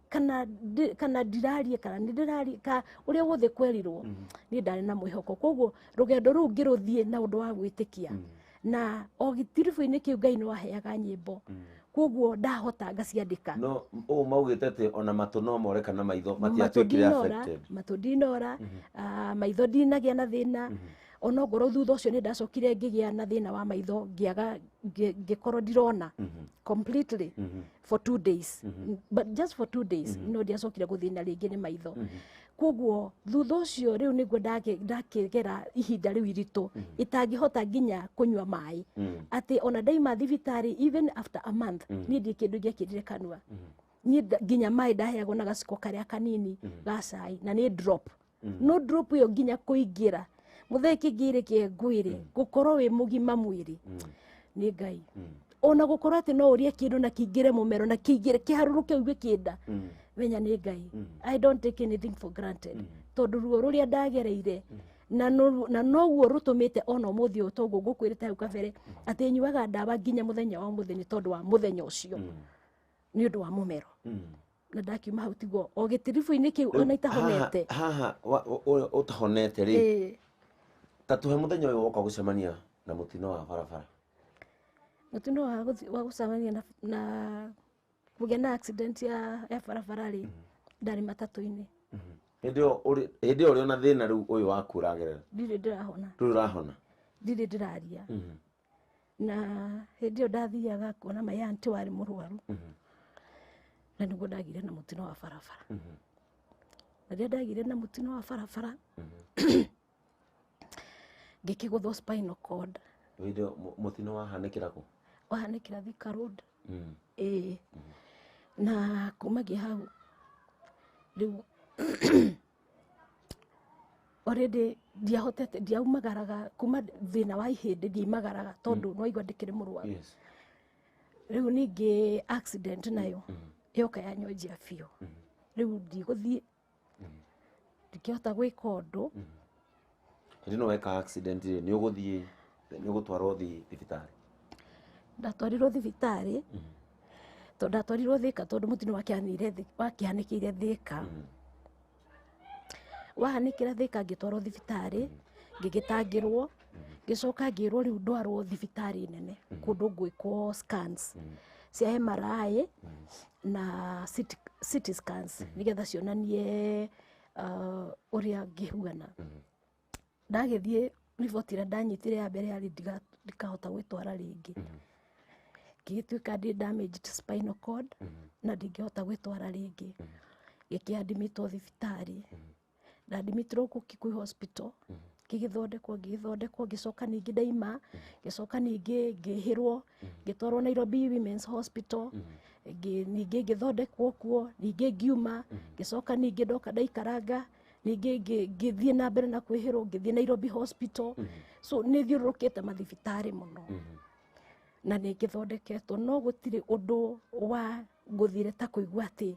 Speaker 2: kana ndirarie kana nĩ ndĩrarie ka ũrĩa wothe kwerirwo niĩ ndarĩ na mwĩhoko koguo rũgendo rũu ngĩrũthiĩ na ũndũ wa gwĩtĩkia na o gĩtiribũ-inĩ kĩu Ngai nĩ waheaga nyĩmbo koguo ndahota ngaciandĩka.
Speaker 1: No ũũ maugĩte atĩ ona matũ no more kana maitho matiatuĩkire affected?
Speaker 2: Matũ ndinora, maitho ndinagĩa na thĩna ona ngorwo thutha ũcio nĩ ndacokire ngĩgĩa na thĩna wa maitho ngĩaga ngĩkorwo ndirona completely for 2 days but just for 2 days no ndiacokire gũthĩna rĩngĩ nĩ maitho koguo thutha ũcio rĩu nĩguo ndakĩgera ihinda rĩu iritũ itangĩhota nginya kũnyua maĩ atĩ ona ndaima thibitarĩ even after a month niĩ ndirĩ kĩndũ ingĩekĩrire kanua niĩ nginya maĩ ndaheagwo na gaciko karĩa kanini ga cai na nĩ drop no drop ĩyo nginya kũingĩra mũthee kĩngĩrĩ kĩ ngwĩrĩ gũkorwo wĩ mũgima mwĩrĩ nĩ Ngai ona gũkorwo atĩ no ũrĩe kĩndũ na kĩingĩre mũmero na kĩingĩre kĩharũrũke uge kĩnda menya nĩ Ngai. I don't take anything for granted tondũ ruo rũrĩa ndagereire na noguo rũtũmĩte ona ũmũthĩ ũyũ toguo ngũkwĩrĩte hau kabere atĩ nyuaga ndawa nginya mũthenya wa ũmũthĩ nĩ tondũ wa mũthenya ũcio. Nĩ ũndũ wa mũmero. Na ndakiuma hau tiguo o gĩtiribũ-inĩ kĩu ona itahonete.
Speaker 1: Haha ũtahonete rĩ, ta tũhe mũthenya ũyũ woka gũcemania na mũtino wa barabara.
Speaker 2: Mũtino wa gũcemania na kũgĩa na accident ya barabara rĩ, ndarĩ matatũ-inĩ.
Speaker 1: Hĩndĩ ĩyo ũrĩ ona thĩna rĩu ũyũ waku ũragerera?
Speaker 2: Ndirĩ ndĩrahona.
Speaker 1: Ndũrĩ ũrahona?
Speaker 2: Ndirĩ ndĩraria. Na hĩndĩ ĩyo ndathiaga kuona my aunty warĩ mũrwaru. Na nĩguo ndagire na mũtino wa barabara. Na rĩrĩa ndagire na mũtino wa barabara, ngĩkĩgũthwo spinal cord.
Speaker 1: Hĩndĩ ĩyo mũtino wahanĩkĩra kũ?
Speaker 2: Wahanĩkĩra Thika Road. Ĩĩ. Na kumagia hau rĩu already ndiahotete, ndiaumagaraga kuma thĩna wa ihĩndĩ, ndiaimagaraga tondũ no igua ndĩkĩrĩ mũrwaru. Rĩu ningĩ accident nayo yoka yanyonjia biũ. Rĩu ndigũthiĩ, ndingĩhota gwĩka ũndũ.
Speaker 1: Hĩndĩ ĩno weka accident rĩ, nĩ ũgũthiĩ, nĩ ũgũtwarwo thibitarĩ?
Speaker 2: Ndatwarirwo thibitarĩ, tondũ ndatwarirwo Thika tondũ mũtino wakĩhanĩkĩire Thika. Wahanĩkĩra Thika ngĩtwarwo thibitarĩ, ngĩgĩtangĩrwo, ngĩcoka ngĩrwo rĩu ndwarwo thibitarĩ nene kũndũ gwĩkwo scans cia MRI na CT scans nĩgetha cionanie ũrĩa ngĩhuana. Ndagĩthiĩ riboti ĩrĩa ndanyitire ya mbere yarĩ ndikahota gwĩtwara rĩngĩ. Ngĩgĩtuĩka ndĩ damaged spinal cord na ndingĩhota gwĩtwara rĩngĩ. Ngĩkĩadmitwo thibitarĩ. Ndadmitirwo gũkũ Kikuyu Hospital, ngĩgĩthondekwo, ngĩcoka ningĩ ndaima, ngĩcoka ningĩ ngĩhĩrwo, ngĩtwarwo Nairobi Women's Hospital, ningĩ ngĩthondekwo kuo, ningĩ ngiuma, ngĩcoka ningĩ ndoka ndaikaranga, ningĩ ngĩthiĩ na mbere na kwĩhĩrwo, ngĩthiĩ Nairobi Hospital. So nĩ thiũrũrũkĩte mathibitarĩ mũno na nĩ ngĩthondeketwo, no gũtirĩ ũndũ wa ngũthire ta kũigua atĩ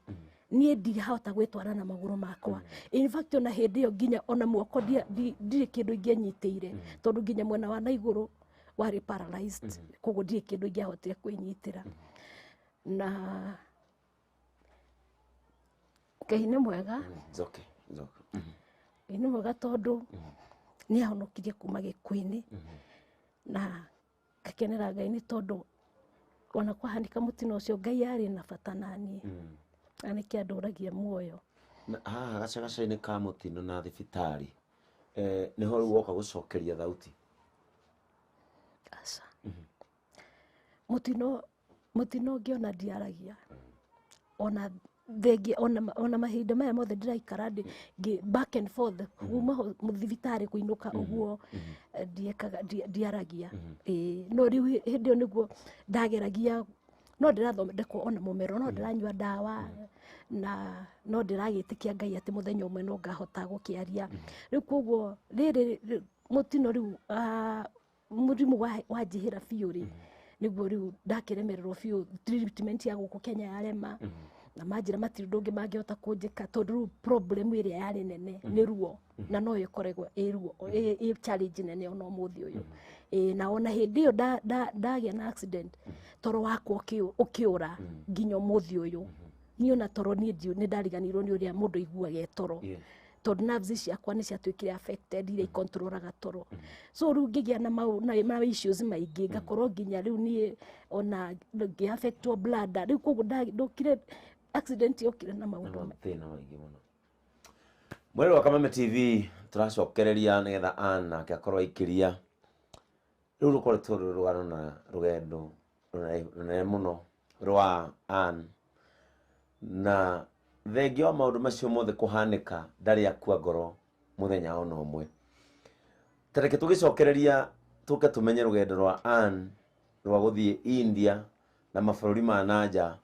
Speaker 2: niĩ ndirahota gwĩtwara na magũrũ makwa. In fact ona hĩndĩ ĩyo nginya ona moko ndirĩ kĩndũ ingĩanyitĩire, tondũ nginya mwena wa na igũrũ warĩ paralyzed, koguo ndirĩ kĩndũ ingĩahotire kwĩnyitĩra. Na Ngai nĩ mwega.
Speaker 1: It's okay. It's okay.
Speaker 2: Ngai nĩ mwega tondũ nĩ ahonokirie kuma gĩkuũ-inĩ, na ngakenera Ngai nĩ tondũ ona kwahanĩka mũtino ũcio Ngai arĩ na bata naniĩ. Na nĩkĩo andũragia muoyo.
Speaker 1: Na haha gacagaca-inĩ ka mũtino na thibitarĩ, nĩho rĩu woka gũcokeria thauti?
Speaker 2: Aca. Mũtino ũngĩ ona ndiaragia. Ona thengia, ona mahinda maya mothe ndĩraikara ndĩ back and forth kuma thibitarĩ kũinũka ũguo, ndiekaga, ndiaragia. Ĩĩ, no rĩu hĩndĩ ĩyo nĩguo ndageragia, no ndĩrathondekwo ona mũmero, no ndĩranyua ndawa, na no ndĩragĩtĩkia Ngai atĩ mũthenya ũmwe no ngahota gũkĩaria. Rĩu koguo rĩrĩ mũtino rĩu, mũrimũ wanjihĩra biũ rĩ, nĩguo rĩu ndakĩremererwo biũ, treatment ya gũkũ Kenya yarema, na manjĩra matirĩ ũndũ ũngĩ mangĩhota kũnjĩka, tondũ rĩu problem ĩrĩa yarĩ nene nĩ ruo, na no ĩkoragwo ĩ ruo, ĩ challenge nene ona ũmũthĩ ũyũ. Na ona hĩndĩ ĩyo ndagĩa na accident, toro wakwa ũkĩũra nginya ũmũthĩ ũyũ. Niĩ ona toro niĩ nĩ ndariganĩirwo nĩ ũrĩa mũndũ aiguaga e toro. Tondũ nerves ciakwa nĩ ciatuĩkire affected iria ikontrolaga toro. So rĩu ngĩgĩa na na issues maingĩ, ngakorwo nginya rĩu niĩ ona ngĩ-affectwo bladder. Rĩu koguo ndokire accident yokire na maũndũ
Speaker 1: mathĩna maingĩ mũno. Mweri wa Kameme TV tũracokereria nĩgetha Ann nake akorwo aikĩria. Rĩu rũkoretwo rwĩ rũgano na rũgendo rũnene mũno rwa Ann, na thengia wa maũndũ macio mothe kũhanĩka ndarĩ akua ngoro mũthenya ona ũmwe. Ta reke tũgĩcokereria tũke tũmenye rũgendo rwa Ann rwa gũthiĩ India na mabũrũri ma nanja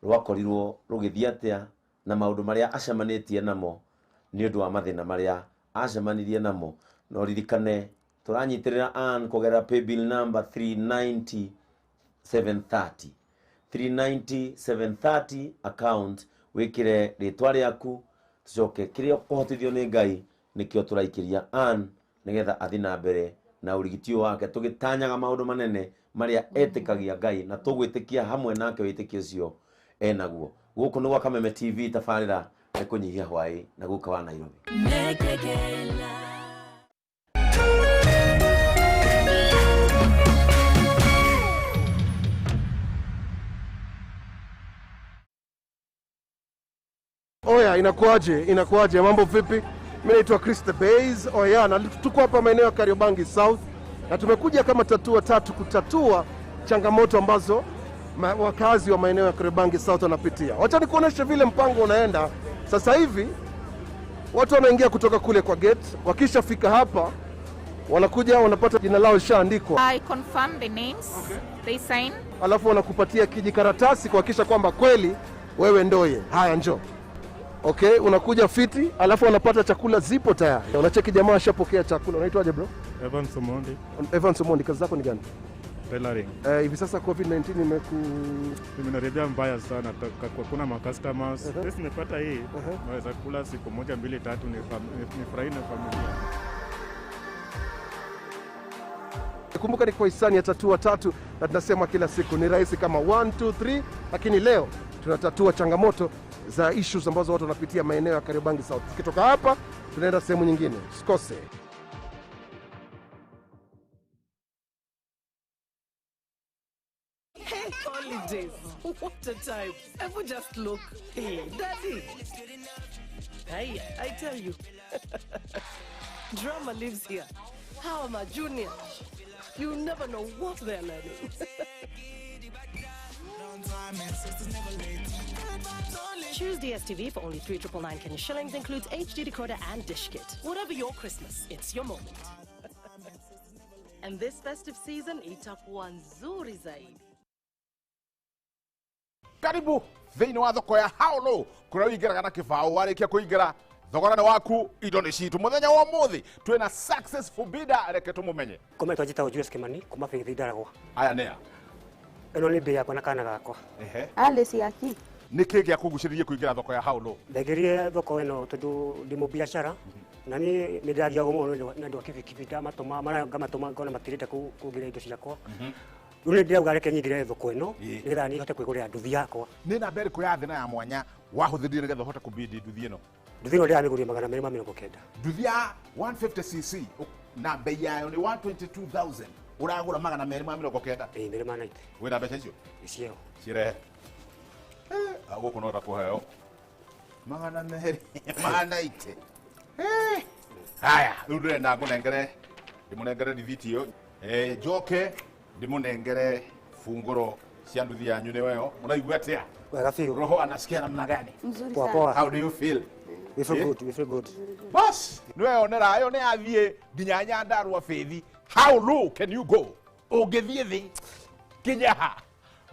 Speaker 1: rwakorirwo rũgĩthiĩ atĩa, na maũndũ marĩa acemanĩtie namo nĩ ũndũ wa mathĩna marĩa acemanirie namo. No ririkane tũranyitĩrĩra Ann kũgerera paybill number 390 730, 390 730 account, wĩkĩre rĩtwa rĩaku, tucoke kĩrĩa ũkũhotithio nĩ Ngai nĩkĩo tũraikĩria Ann nĩgetha athiĩ na mbere na ũrigiti ũyũ wake, tũgĩtanyaga maũndũ manene marĩa etĩkagia Ngai na tũgwĩtĩkia hamwe nake wĩtĩkio ũcio Enaguo gũkũ nĩ gwa Kameme TV tabarĩra nĩ kũnyihia hwaĩ na gũka wa Nairobi.
Speaker 3: Oya, inakuaje? Inakuaje? Mambo vipi? Mimi naitwa Chris the Bays. Oya, na tuko hapa maeneo ya Kariobangi South na tumekuja kama Tatua Tatu kutatua changamoto ambazo wakazi wa maeneo ya Kariobangi South wanapitia. Wacha nikuoneshe vile mpango unaenda. Sasa hivi watu wanaingia kutoka kule kwa gate, wakishafika hapa wanakuja wanapata jina lao lishaandikwa.
Speaker 18: I confirm the names. Okay. They sign.
Speaker 3: Alafu wanakupatia kijikaratasi kuhakikisha kwamba kweli wewe ndoye. Haya, njoo. Okay, unakuja fiti, alafu wanapata chakula zipo tayari. Unacheki jamaa ashapokea chakula. Unaitwaje bro?
Speaker 4: Evans Omondi.
Speaker 3: Evans Omondi, kazi zako ni gani?
Speaker 4: Tailoring.
Speaker 3: Hivi sasa COVID-19
Speaker 4: imenaribia mbaya sana. Kuna ma customers. Sisi nimepata hii, naweza kula siku 1 2 3 nifurahi na familia.
Speaker 3: Kumbuka ni kwa hisani ya Tatua Tatu na tunasema kila siku ni rahisi kama 1 2 3, lakini leo tunatatua changamoto za issues ambazo watu wanapitia maeneo ya Kariobangi South. Tukitoka hapa tunaenda sehemu nyingine. Usikose.
Speaker 6: Hey, holidays. What a time. Ever just look. Hey, daddy. Hey, I tell you. Drama lives here. How am I, Junior? You never know what they're learning.
Speaker 12: Choose DSTV for only 3,999 Kenya shillings. Includes HD decoder and dish kit. Whatever your Christmas, it's your moment.
Speaker 6: And this festive season, itakuwa nzuri zaidi.
Speaker 5: Karibu thĩinĩ wa thoko ya Haulo kũrĩa ũingĩraga na kĩbaũ warĩkia kũingĩra thogora nĩ waku indo nĩ citũ. Mũthenya wa ũmũthĩ twĩna successful bidder, reke tũmũmenye.
Speaker 25: Koma itwa njĩtagwo Julius Kimani kuma Faith Ndaragwa.
Speaker 5: Aya nĩa?
Speaker 25: Ĩno nĩ mbĩ yakwa na kana gakwa.
Speaker 5: Ehe.
Speaker 26: Alice Aki.
Speaker 5: Nĩ kĩ gĩakũgucĩrĩirie kũingĩra thoko ya Haulo?
Speaker 25: Ndaingĩrire thoko ĩno tondũ ndĩ mũbiacara na niĩ nĩ ndĩrathiaga mũno na andũ a kibikibi ndamatũma ngamatũma ngona matirenda kũngĩra indo ciakwa. Rĩu nĩ ndĩrauga reke nyingĩre thoko ĩno nĩgetha niĩ hote kwĩgũrĩra nduthi yakwa.
Speaker 5: Nĩ namba ĩrĩkũ ya thĩ na ya mwanya wahũthĩrire nĩgetha ũhote kũbidi nduthi ĩno?
Speaker 25: Nduthi ĩno ndĩramĩgũrire 290.
Speaker 5: Nduthi ya 150cc na bei yayo nĩ 122,000. Ũragũra 290.
Speaker 25: Ĩĩ, 290.
Speaker 5: Wĩna mbeca icio?
Speaker 25: Icio.
Speaker 5: Cirehe. Gũkũ no ndakũheo 290. Haya, rĩu ndĩrenda ngũnengere, ndĩmũnengere rithiti ĩyo. Njoke ndĩmũnengere bungũro cia nduthi yanyu nĩ weyo. Mũraigua atĩa?
Speaker 25: Wega biũ.
Speaker 5: Roho anasikia namna gani?
Speaker 26: Mzuri
Speaker 25: Poa
Speaker 26: sana.
Speaker 25: poa.
Speaker 5: How do you feel?
Speaker 25: We feel good, we feel good.
Speaker 5: Bas, nĩweyonera ĩyo nĩ yathiĩ nginya Nyandarua Faith. How low can you go? Ũngĩthiĩ thĩ nginya ha?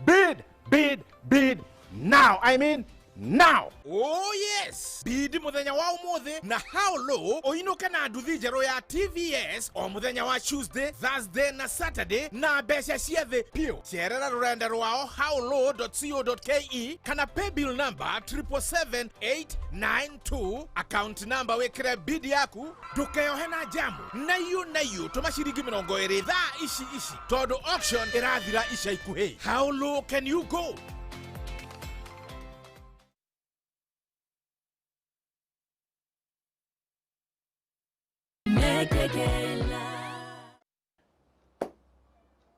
Speaker 5: Bid, bid, bid now. I mean now. Oh yes. Bid muthenya wa umuthi na how low uinuke na nduthi njerũ ya TVS o muthenya wa Tuesday, Thursday na Saturday na mbeca cia thĩ piũ. Cerera rũrenda rwao howlow.co.ke kana paybill number 777892 account number wikire bid yaku ndukeyohe na jamu na iũ tũma ciringi 20 thaa ici ici tondũ auction ĩrathira ica ikuhĩ. How low can you go?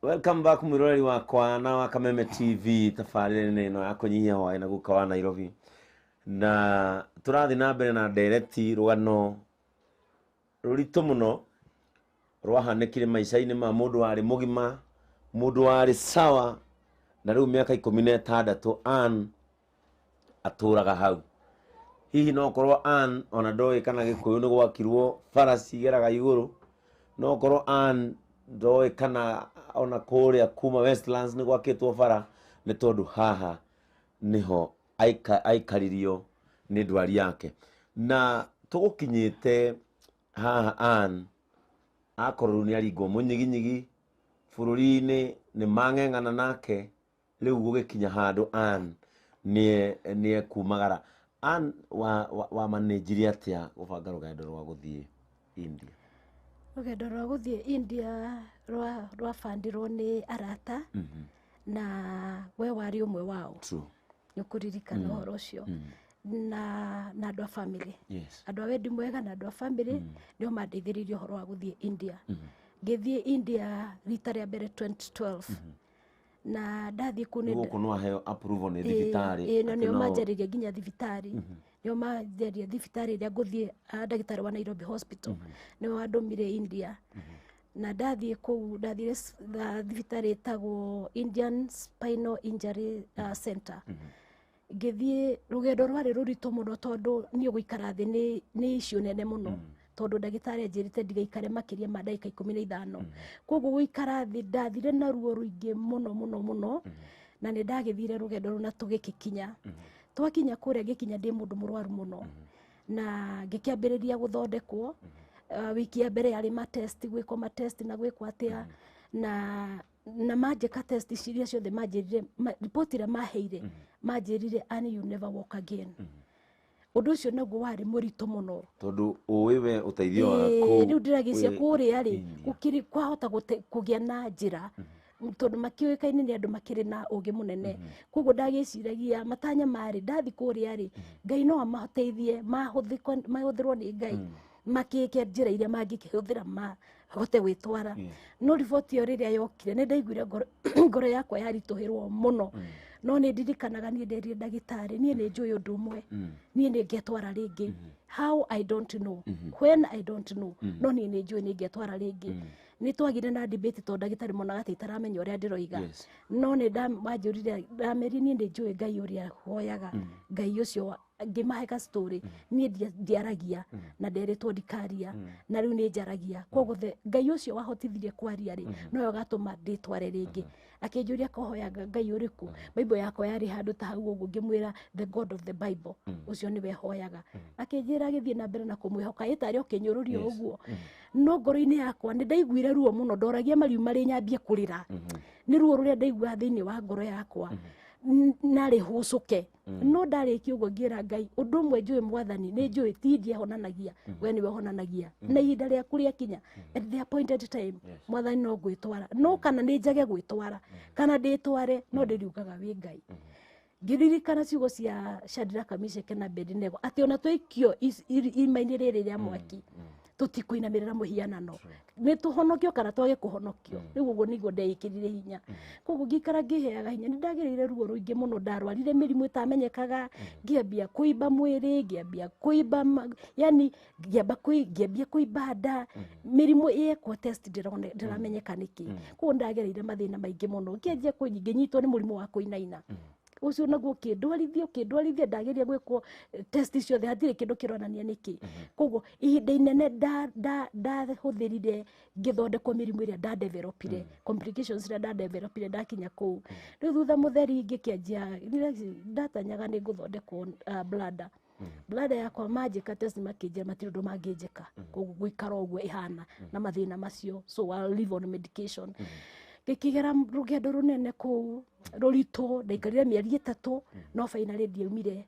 Speaker 1: Welcome back mwiroreri wakwa na wa Kameme TV tabarĩra ĩno ya kũnyihia hwaĩ na gũka wa Nairobi. Na tũrathiĩ na mbere na ndereti rũgano rũritũ mũno rwahanĩkire maica-inĩ ma mũndũ warĩ mũgima, mũndũ warĩ sawa, na rĩu mĩaka 16 Ann atũraga hau. Hihi no korwo Ann ona ndoĩ kana Gĩkũyũ nĩ gwakirwo bara cigeraga igũrũ, no korwo Ann ndoĩ kana ona kũrĩa kuma Westlands nĩ gwakĩtwo bara, nĩ tondũ haha nĩho aikaririo nĩ ndwari yake. Na tũgũkinyĩte haha Ann akorwo nĩ aringwo mũnyiginyigi bũrũri-inĩ nĩ mang'eng'ana nake, rĩu gũgĩkinya handũ Ann nĩ ekumagara. Ann wa manĩnjirie atĩa gũbanga rũgendo rwa gũthiĩ India?
Speaker 2: Rũgendo rwa gũthiĩ India rwabandirwo nĩ arata na we warĩ ũmwe wao.
Speaker 1: True.
Speaker 2: Nĩ ũkũririkana ũhoro ũcio na andũ a family. Andũ a wendi mwega na andũ a family nĩo mandeithĩrĩirie ũhoro wa gũthiĩ India. Ngĩthiĩ India rita rĩa mbere 2012 na ndathiĩ kũu nĩ
Speaker 1: Gũkũ no aheo approval nĩ thibitarĩ.
Speaker 2: Ĩĩ, na nĩo manjarĩria nginya thibitarĩ. Nĩo manjarĩria thibitarĩ ĩrĩa ngũthiĩ, ndagĩtarĩ wa Nairobi Hospital nĩwe wandũmire India. Na ndathiĩ kũu ndathire thibitarĩ ĩtagwo Indian Spinal Injury Center. Ngĩthiĩ rũgendo rwarĩ rũritũ mũno tondũ niĩ gũikara thĩ nĩ issue nene mũno. Tondũ ndagĩtarĩ anjĩrĩte ndigaikare makĩria ma ndagĩka 15. Koguo gũikara thĩ ndathire na ruo rũingĩ mũno mũno mũno. Na nĩ ndagĩthire rũgendo rũu na tũgĩgĩkinya. Twakinya kũrĩa ngĩkinya ndĩ mũndũ mũrwaru mũno. Na ngĩkĩambĩrĩria gũthondekwo. Wiki ya mbere yarĩ ma test, gwĩkwo ma test na gwĩkwo atĩa. Na manjĩka test iria ciothe manjĩrire, report ĩrĩa maheire, manjĩrire Annie, you never walk again. Ũndũ ũcio naguo warĩ mũritũ mũno.
Speaker 1: Tondũ ũĩ we ũteithio waku.
Speaker 2: Rĩu ndĩragĩcia kũrĩa rĩ, gũkĩrĩ kwahota kũgĩa na njĩra. Tondũ makĩũĩkaine nĩ andũ makĩrĩ na ũgĩ mũnene. Koguo ndagĩciragia matanya marĩ ndathi kũrĩa rĩ, Ngai no amateithie, mahũthĩrwo nĩ Ngai. Makĩke njĩra iria mangĩkĩhũthĩra mahote gwĩtwara. No riboti ĩyo rĩrĩa yokire nĩ ndaiguire ngoro yakwa yaritũhĩrwo mũno. No nĩ ndirikanaga niĩ nderire ndagĩtarĩ, niĩ nĩ njũĩ ũndũ ũmwe. Niĩ nĩ ngetwara rĩngĩ. How I don't know. When I don't know. No niĩ nĩ njũĩ nĩ ngetwara rĩngĩ. Nĩ twagire na debate tondũ ndagĩtarĩ monaga atĩ itaramenya ũrĩa ndĩroiga. No nĩ manjũrire, ndamerire niĩ nĩ njũĩ Ngai ũrĩa hoyaga. Ngai ũcio ngĩmahe ka story. Niĩ ndiaragia na nderĩtwo ndikaria na rĩu nĩ njaragia. Koguo Ngai ũcio wahotithirie kwaria rĩ, nowe ũgatũma ndĩtware rĩngĩ. Akĩnjũria kohoyaga Ngai ũrĩkũ. Bible yakwa yarĩ handũ ta hau ũguo, ngĩmwĩra the God of the Bible, ũcio nĩwe hoyaga. Akĩnjĩra agĩthiĩ na mbere na kũmwĩhoka, ĩtarĩ ũkĩnyũrũria ũguo. No ngoro-inĩ yakwa nĩ ndaiguire ruo mũno, ndoragia mariuma rĩ nyambie kũrĩra. Nĩ ruo rũrĩa ndaiguaga thĩinĩ wa ngoro yakwa. Narĩ hũcũke. No ndarĩkia ũguo ngĩra Ngai, ũndũ ũmwe njũĩ Mwathani, nĩ njũĩ ti ndiĩ honanagia, we nĩwe ũhonanagia. Na ihinda rĩaku rĩakinya, at the appointed time, Mwathani no ngwĩtwara. No kana nĩ njage gwĩtwara, kana ndĩtware, no ndĩriugaga wĩ Ngai. Ngĩririkana ciugo cia Shadrach, Meshach na Abednego, atĩ ona twaikio irima-inĩ rĩrĩ rĩa mwaki, tũtikũinamĩrĩra mũhianano. Nĩ tũhonokio kana twage kũhonokio. Rĩu ũguo nĩguo ndeĩkĩrire hinya. Koguo ngĩikara ngĩheaga hinya, nĩ ndagereire ruo rũingĩ mũno, ndarwarire mĩrimũ ĩtamenyekaga, ngĩambia kũimba mwĩrĩ, ngĩambia kũimba, yani ngĩambia kũimba nda, mĩrimũ ĩyekwo test ndĩramenyeka nĩkĩ. Koguo ndagereire mathĩna maingĩ mũno, ngĩanjia ngĩnyitwo nĩ mũrimũ wa kũinaina. Ũcio naguo ũkĩndwarithia, ndageria gwĩkwo test ciothe, hatirĩ kĩndũ kĩronania nĩkĩ. Koguo ihinda inene ndahũthĩrire ngĩthondekwo mĩrimũ ĩrĩa ndadevelopire, complications iria ndadevelopire ndakinya kũu. Rĩu thutha mũtheri ngĩkĩanjia, ndatanyaga nĩ ngũthondekwo bladder. Bladder yakwa manjĩka test makĩnjĩra matirĩ ũndũ mangĩnjĩka, koguo gũikara ũguo ĩhana na mathĩna macio, so I'll live on medication. Ngĩkĩgera rũgendo rũnene kũu rũritũ, ndaikarire mĩeri 3, no finally ndiaumire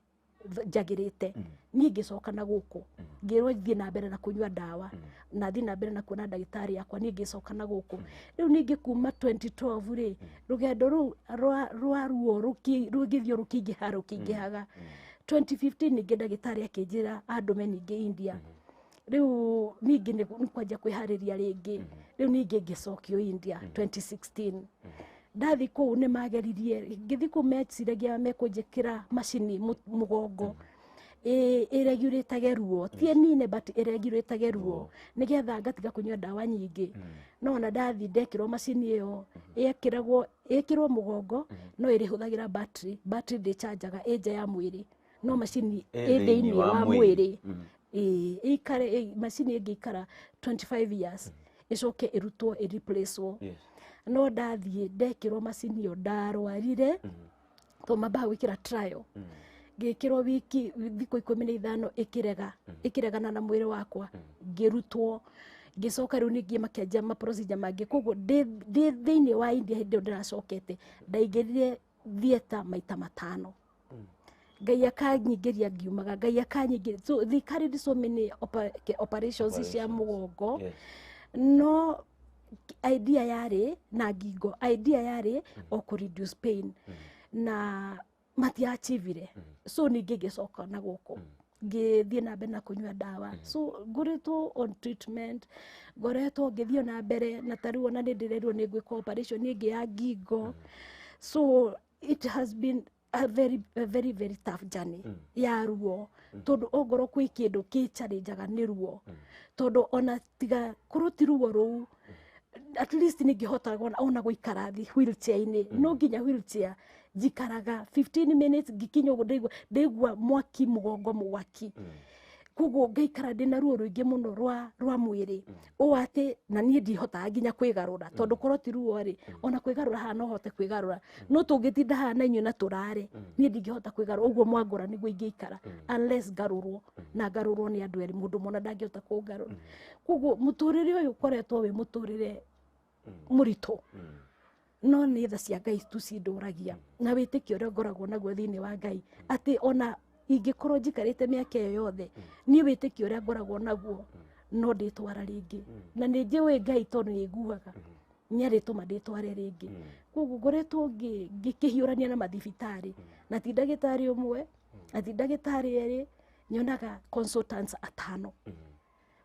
Speaker 2: njagĩrĩte. Niĩ ngĩcoka na gũkũ, ngĩrwo thiĩ na mbere na kũnyua ndawa, na thiĩ na mbere na kuona ndagĩtarĩ yakwa, niĩ ngĩcoka na gũkũ. Rĩu ningĩ kuma 2012 rĩ, rũgendo rũu rwa ruo rũgĩthiĩ rũkĩingĩha rũkĩingĩhaga. 2015 ningĩ ndagĩtarĩ akĩnjĩra andũme ningĩ India. Rĩu ningĩ nĩ kwanjia kwĩharĩria rĩngĩ. Rĩu ningĩ ngĩcokio India 2016. Ndathi kũu nĩ mageririe, ngĩthiĩ kũu meciragia mekũnjĩkĩra macini mũgongo ĩregurĩtage ruo, ti nine but ĩregurĩtage ruo nĩgetha ngatiga kũnyua ndawa nyingĩ. No ona ndathi ndekĩrwo macini ĩyo, ĩkĩrwo mũgongo, no ĩrĩhũthagĩra battery, battery ndĩchanjaga ĩ nja ya mwĩrĩ, no macini ĩ thĩinĩ wa mwĩrĩ. Ĩikare, macini ĩngĩikara 25 years ĩcoke ĩrutwo ĩreplacewo. No ndathiĩ ndekĩrwo macini ĩyo ndarwarire, tondũ mambaga gwĩkĩra trial. Ngĩkĩrwo wiki thikũ 15 ĩkĩregana na mwĩrĩ wakwa, ngĩrutwo. Ngĩcoka rĩu ningĩ makĩanjia ma procedure mangĩ. Koguo ndĩ thĩinĩ wa India hĩndĩ ĩyo ndĩracokete, ndaingĩrire theatre maita 5. Ngai akanyingĩria ngiumaga, Ngai akanyingĩria. So they carried so many operations cia mũgongo. No idea yarĩ na ngingo, idea yarĩ o kũ reduce pain. Na matiachivire. So ningĩ ngĩcoka na gũkũ ngĩthiĩ na mbere na kũnyua ndawa. So ngoretwo on treatment, ngoretwo ngĩthiĩ na mbere, na tarĩu ona nĩ ndĩrerwo nĩ ngwĩka operation ĩngĩ ya ngingo. So it has been a very, a very, very tough journey ya ruo, tondũ ongorwo kwĩ kĩndũ kĩ-challengaga nĩ ruo, tondũ ona tiga korwo ti ruo rũu, at least ningĩhota ona gũikara thĩ wheelchair-inĩ. No nginya wheelchair njikaraga 15 minutes, ngĩkinya ũguo ndaigua mwaki mũgongo mwaki. Koguo ngaikara ndĩna ruo rũingĩ mũno rwa mwĩrĩ, ũũ atĩ na niĩ ndihotaga nginya kwĩgarũra, tondũ korwo ti ruo rĩ, ona kwĩgarũra haha no hote kwĩgarũra, no tũngĩtinda haha na inyuĩ na tũrare, niĩ ndingĩhota kwĩgarũra ũguo mwangora nĩguo ingĩikara, unless ngarũrwo, na ngarũrwo nĩ andũ erĩ, mũndũ mona ndangĩhota kũngarũra. Koguo mũtũrĩre ũyũ ũkoretwo wĩ mũtũrĩre mũritũ, no nĩ tha cia Ngai tu cindũragia, na wĩtĩkio ũrĩa ngoragwo naguo thĩinĩ wa Ngai, atĩ ona ingĩkorwo njikarĩte mĩaka ĩyo yothe, niĩ wĩtĩkio ũrĩa ngoragwo naguo no ndĩtwara rĩngĩ, na nĩ njũĩ Ngai tondũ nĩ aiguaga, nĩ arĩtũma ndĩtware rĩngĩ. Koguo ngoretwo ngĩkĩhiũrania na mathibitarĩ, na ti ndagĩtarĩ ũmwe na ti ndagĩtarĩ erĩ, nyonaga consultants 5.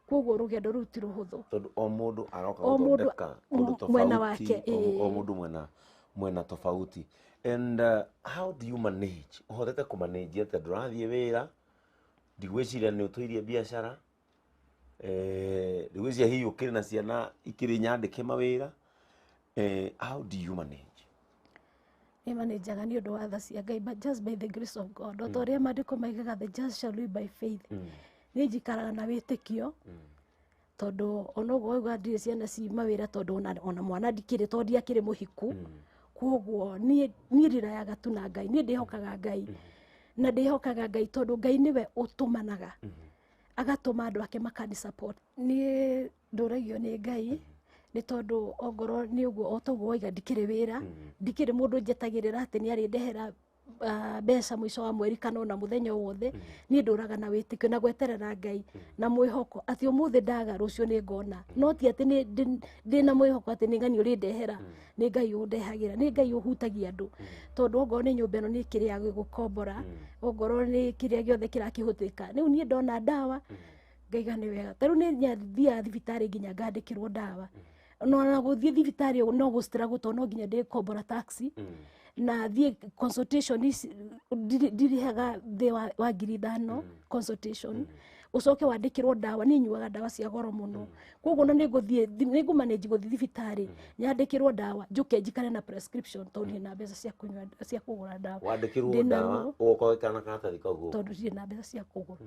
Speaker 2: Koguo rũgendo rũu ti rũhũthũ,
Speaker 1: tondũ o mũndũ aroka
Speaker 2: O mũndũ
Speaker 1: gũthondeka ũndũ
Speaker 2: mwena
Speaker 1: tofauti,
Speaker 2: wake,
Speaker 1: o mũndũ mwena tofauti. And how do you manage? Ũhotete kũmanage atĩa? Ndũrathiĩ wĩra, ndigwĩciria nĩ ũtũirie biacara, ndigwĩciria hihi ũkĩrĩ na ciana ikĩrĩ nyandĩke mawĩra. How do you manage?
Speaker 2: Nĩ manĩnjaga nĩ ũndũ wa tha cia Ngai, but just by the grace of God, o ta ũrĩa maandĩko maigaga, "The just shall live by faith." Niĩ njikaraga na wĩtĩkio, tondũ ona ũguo wauga ndirĩ ciana ci mawĩra, tondũ ona mwana ndikĩrĩ, tondũ ndiakĩrĩ mũhiku. Koguo niĩ ndĩrayaga tu na Ngai, niĩ ndĩhokaga Ngai, na ndĩhokaga Ngai tondũ Ngai nĩwe ũtũmanaga, agatũma andũ ake makani support. Niĩ ndũragio nĩ Ngai, nĩ tondũ ongorwo nĩ ũguo, o toguo waiga, ndikĩrĩ wĩra, ndikĩrĩ mũndũ njetagĩrĩra atĩ nĩ arĩndehera mbeca mũico wa mweri kana ona mũthenya o wothe. Niĩ ndũraga na wĩtĩkio na gweterera Ngai na mwĩhoko atĩ ũmũthĩ ndaga, rũciũ nĩ ngona, no ti atĩ ndĩna mwĩhoko atĩ nĩ ng'ani ũrĩndehera. Nĩ Ngai ũndehagĩra, nĩ Ngai ũhutagia andũ, tondũ ongorwo nĩ nyũmba ĩno nĩ kĩrĩ ya gũkombora, ongorwo nĩ kĩrĩa gĩothe kĩrakĩhũthĩka. Rĩu niĩ ndona ndawa ngaiga nĩ wega. Ta rĩu nĩ thiaga thibitarĩ nginya ngandĩkĩrwo ndawa, no ona gũthiĩ thibitarĩ no gũstruggle, tondũ no nginya ndĩkombora taxi na thiĩ consultation ici. Ndirĩhaga thĩ wa 5,000 consultation, ũcoke wandĩkĩrwo ndawa. Niĩ nyuaga ndawa cia goro mũno, koguo ona nĩ ngũthiĩ, nĩ ngũmanage gũthiĩ thibitarĩ nyandĩkĩrwo ndawa, njũke njikare na prescription, tondũ ndirĩ na mbeca cia kũnyua, cia kũgũra ndawa.
Speaker 1: Wandĩkĩrwo
Speaker 2: Ndĩna
Speaker 1: ndawa,
Speaker 2: ruo.
Speaker 1: ũgoka ũgaikara na karatathi kau gũkũ.
Speaker 2: Tondũ ndirĩ na mbeca cia kũgũra.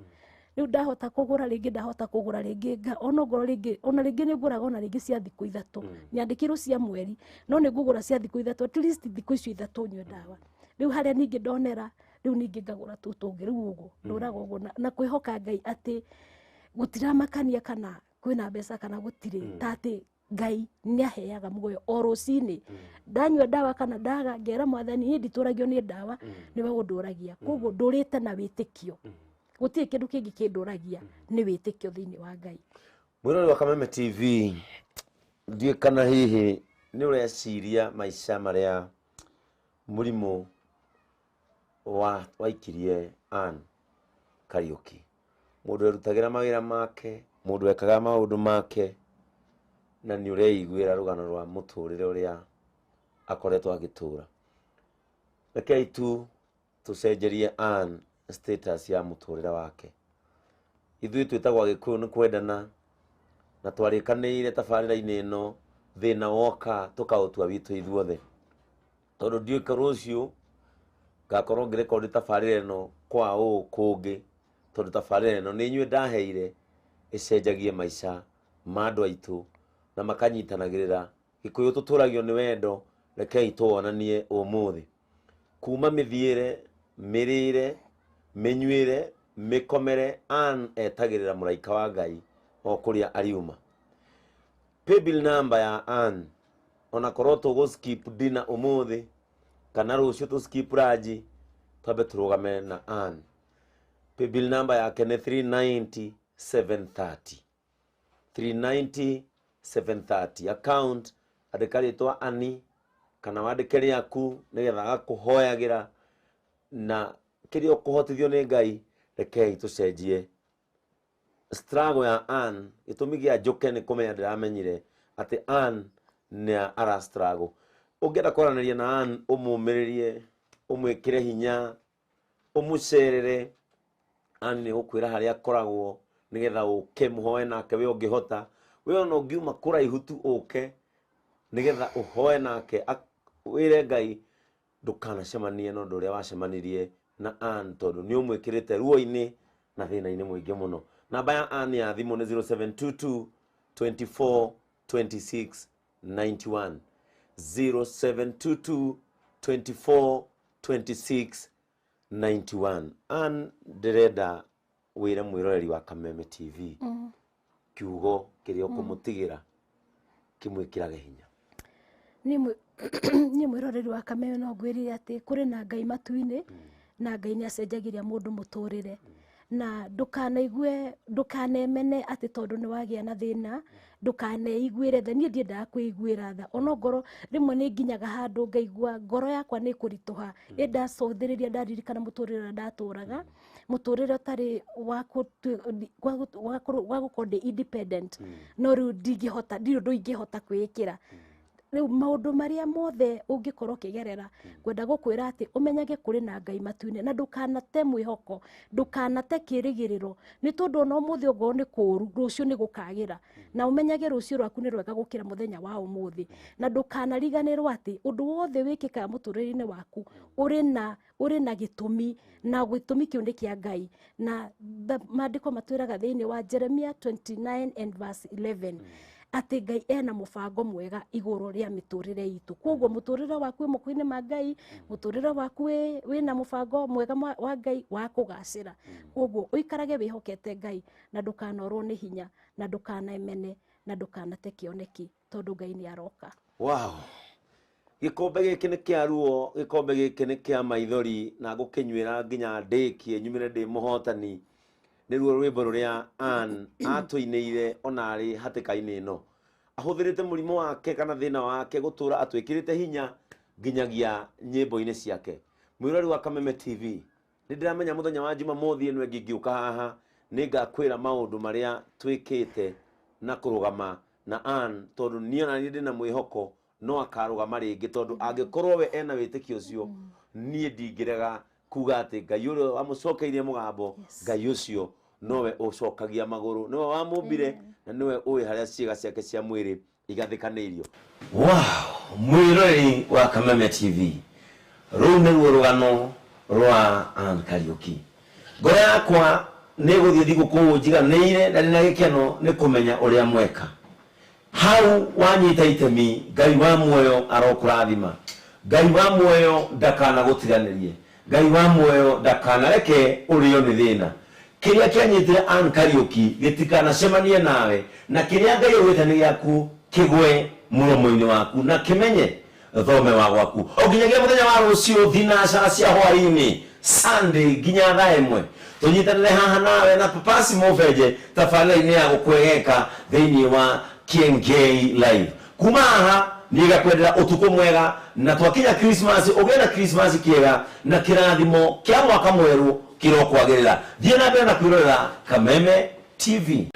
Speaker 2: Rĩu ndahota kũgũra rĩngĩ, ndahota kũgũra rĩngĩ, ona ongorwo rĩngĩ, ona rĩngĩ nĩ ngũraga ona rĩngĩ cia thikũ 3, nyandĩkĩrwo cia mweri, no nĩ ngũgũra cia thikũ 3, at least thikũ icio 3 nyue ndawa. Rĩu harĩa ningĩ ndonera, rĩu ningĩ ngagũra tũu tũngĩ. Rĩu ũguo ndũraga ũguo na kwĩhoka Ngai atĩ gũtiramakania kana kwĩna mbeca kana gũtirĩ, ta atĩ Ngai nĩ aheaga muoyo o rũcinĩ. Ndanyua ndawa kana ndaga, ngera Mwathani, niĩ nditũragio nĩ ndawa, nĩwe ũndũragia. Koguo ndũrĩte na wĩtĩkio, gũtirĩ kĩndũ kĩngĩ kĩndũragia, nĩ wĩtĩkio thĩinĩ wa Ngai.
Speaker 1: Mwĩrori wa Kameme TV, ndiũĩ kana hihi nĩ ũreciria maica marĩa mũrimũ wa waikirie Ann Kariuki, mũndũ erutagĩra mawĩra make, mũndũ ekaga maũndũ make, na nĩ ũreiguĩra rũgano rwa mũtũrĩre ũrĩa akoretwo agĩtũra. Rekei tu tũcenjerie Ann status ya mũtũrĩre wake. Ithuĩ twĩtagwo Agĩkũyũ nĩ kwendana, na twarĩkanĩire tabarĩra-inĩ ĩno, thĩna woka tũkaũtua witũ ithuothe, tondũ ndiũĩ rũciũ ngakorwo ngĩrekondi tabarĩra ĩno kwa ũũ kũngĩ, tondũ tabarĩra ĩno nĩ inyuĩ ndaheire ĩcenjagie maica ma andũ aitũ na makanyitanagĩrĩra. Gĩkũyũ tũtũragio nĩ wendo, rekei tũwonanie ũmũthĩ kuma mĩthiĩre, mĩrĩre, mĩnyuĩre, mĩkomere. Ann etagĩrĩra mũraika wa Ngai o kũrĩa ariuma. Paybill number ya Ann, ona korwo tũgũ skip dinner ũmũthĩ kana rũciũ tũ skip lunch, twambe tũrũgame na Ann. Paybill number yake nĩ 390 730, 390 730. Account, andĩka rĩtwa Ani kana wandĩke rĩaku, nĩgetha agakũhoyagĩra. Na kĩrĩa ũkũhotithio nĩ Ngai, rekei tũcenjie struggle ya Ann. Gĩtũmi gĩa njũke nĩ kũmenya ndĩramenyire atĩ Ann nĩ ara struggle. Ũngĩenda kwaranĩria na Ann, ũmũmĩrĩrie, ũmwĩkĩre hinya, ũmũcerere, Ann nĩ gũkwĩra harĩa akoragwo nĩgetha ũke mũhoe nake. We ũngĩhota, we ona ũngiuma kũraihu tu, ũke nĩgetha ũhoe nake, wĩre Ngai ndũkanacemanie na ũndũ ũrĩa wacemanirie na Ann, tondũ nĩ ũmwĩkĩrĩte ruo-inĩ na thĩna-inĩ mũingĩ mũno. Namba ya Ann ya thimũ nĩ 0722 24 26 91, 0722 24 26 91. Ann, ndĩrenda wĩre mwĩroreri wa Kameme TV kiugo kĩrĩa ũkũmũtigĩra kĩmwĩkĩrage hinya.
Speaker 2: Niĩ mwĩroreri wa Kameme no ngwĩrire atĩ kũrĩ na Ngai matu-inĩ, na Ngai nĩ acenjagĩria mũndũ mũtũrĩre, na ndũkanaigue, ndũkanemene atĩ tondũ nĩ wagĩa na thĩna, ndũkaneiguĩre tha. Niĩ ndiendaga kwĩiguĩra tha, ona ngoro rĩmwe nĩ nginyaga handũ ngaigua ngoro yakwa nĩ ĩkũritũha, ĩ ndacũthĩrĩria, ndaririkana mũtũrĩre ũrĩa ndatũraga, mũtũrĩre ũtarĩ wa gũkorwo ndĩ independent, no rĩu ndingĩhota, ndirĩ ũndũ ingĩhota kwĩĩkĩra. Rĩu maũndũ marĩa mothe ũngĩkorwo ũkĩgerera, ngwenda gũkwĩra atĩ ũmenyage kũrĩ na Ngai matu-inĩ, na ndũkanate mwĩhoko, ndũkanate kĩrĩgĩrĩro, nĩ tondũ ona ũmũthĩ ongorwo nĩ kũũru, rũciũ nĩ gũkagĩra, na ũmenyage rũciũ rwaku nĩ rwega gũkĩra mũthenya wa ũmũthĩ. Na ndũkanariganĩrwo atĩ ũndũ wothe wĩkĩkaga mũtũrĩre-inĩ waku ũrĩ na gĩtũmi, na gĩtũmi kĩu nĩ kĩa Ngai. Na maandĩko matwĩraga thĩinĩ wa Jeremia 29 and verse 11 atĩ Ngai ena mũbango mwega igũrũ rĩa mĩtũrĩre itũ. Koguo mũtũrĩre waku wĩ moko-inĩ ma Ngai, mũtũrĩre waku wĩna mũbango mwega wa Ngai wa kũgacĩra. Koguo ũikarage wĩhokete Ngai, na ndũkanorwo nĩ hinya, na ndũkanemene, na ndũkanate kĩoneki, tondũ Ngai nĩ aroka.
Speaker 1: Wow, gĩkombe gĩkĩ nĩ kĩa ruo, gĩkombe gĩkĩ nĩ kĩa maithori, na ngũkĩnyuĩra nginya ndĩkie, nyumĩre ndĩ mũhotani. Nĩruo rwĩmbo rũrĩa Ann atũinĩire ona arĩ hatĩka-inĩ ĩno, ahũthĩrĩte mũrimũ wake kana thĩna wake gũtũra atwĩkĩrĩte hinya nginyagia nyĩmbo-inĩ ciake. Mwĩrori wa Kameme TV, nĩ ndĩramenya mũthenya wa Jumamothi ĩno ĩngĩ ngĩũka haha nĩ ngakwĩra maũndũ marĩa twĩkĩte na kũrũgama na Ann, tondũ niĩ ona niĩ ndĩna mwĩhoko no akarũgama rĩngĩ, tondũ angĩkorwo we ena wĩtĩkio ũcio, niĩ ndingĩrega kuga atĩ Ngai ũrĩa wamũcokeirie mũgambo, Ngai ũcio nowe ũcokagia magũrũ, nĩwe wamũmbire na nĩwe ũĩ harĩa ciĩga ciake cia mwĩrĩ igathĩkanĩirio. Wow, mwĩroreri wa Kameme TV, rũu nĩruo rũgano rwa Ann Kariũki. Ngoro yakwa nĩ gũthiĩ thigũkũ njiganĩire na ndĩna gĩkeno nĩ kũmenya ũrĩa mweka hau wanyita itemi. Ngai wa muoyo arokũrathima, Ngai wa muoyo ndakanagũtiganĩrie, Ngai wa muoyo ndakanareke ũrĩo nĩ thĩna. Kĩrĩa kĩanyitire Ann Kariũki gĩtikanacemanie nawe, na kĩrĩa Ngai augĩte nĩ gĩaku kĩgwe mũromo-inĩ waku na kĩmenye thome wa gwaku. O nginyagia mũthenya wa rũciũ thinacara cia hwaĩ-inĩ, Sunday, nginya thaa 1, tũnyitanĩre haha nawe na Papasi Mũbenje tabarĩra-inĩ ya gũkwegeka thĩinĩ wa Kiengei Live. Kuma haha niĩ ngakwendera ũtukũ mwega, na twakinya Christmas ũgĩe na Christmas kĩega na kĩrathimo kĩa mwaka mwerũ kĩrokwagĩrĩra. Thiĩ na mbere na kwĩrorera Kameme TV.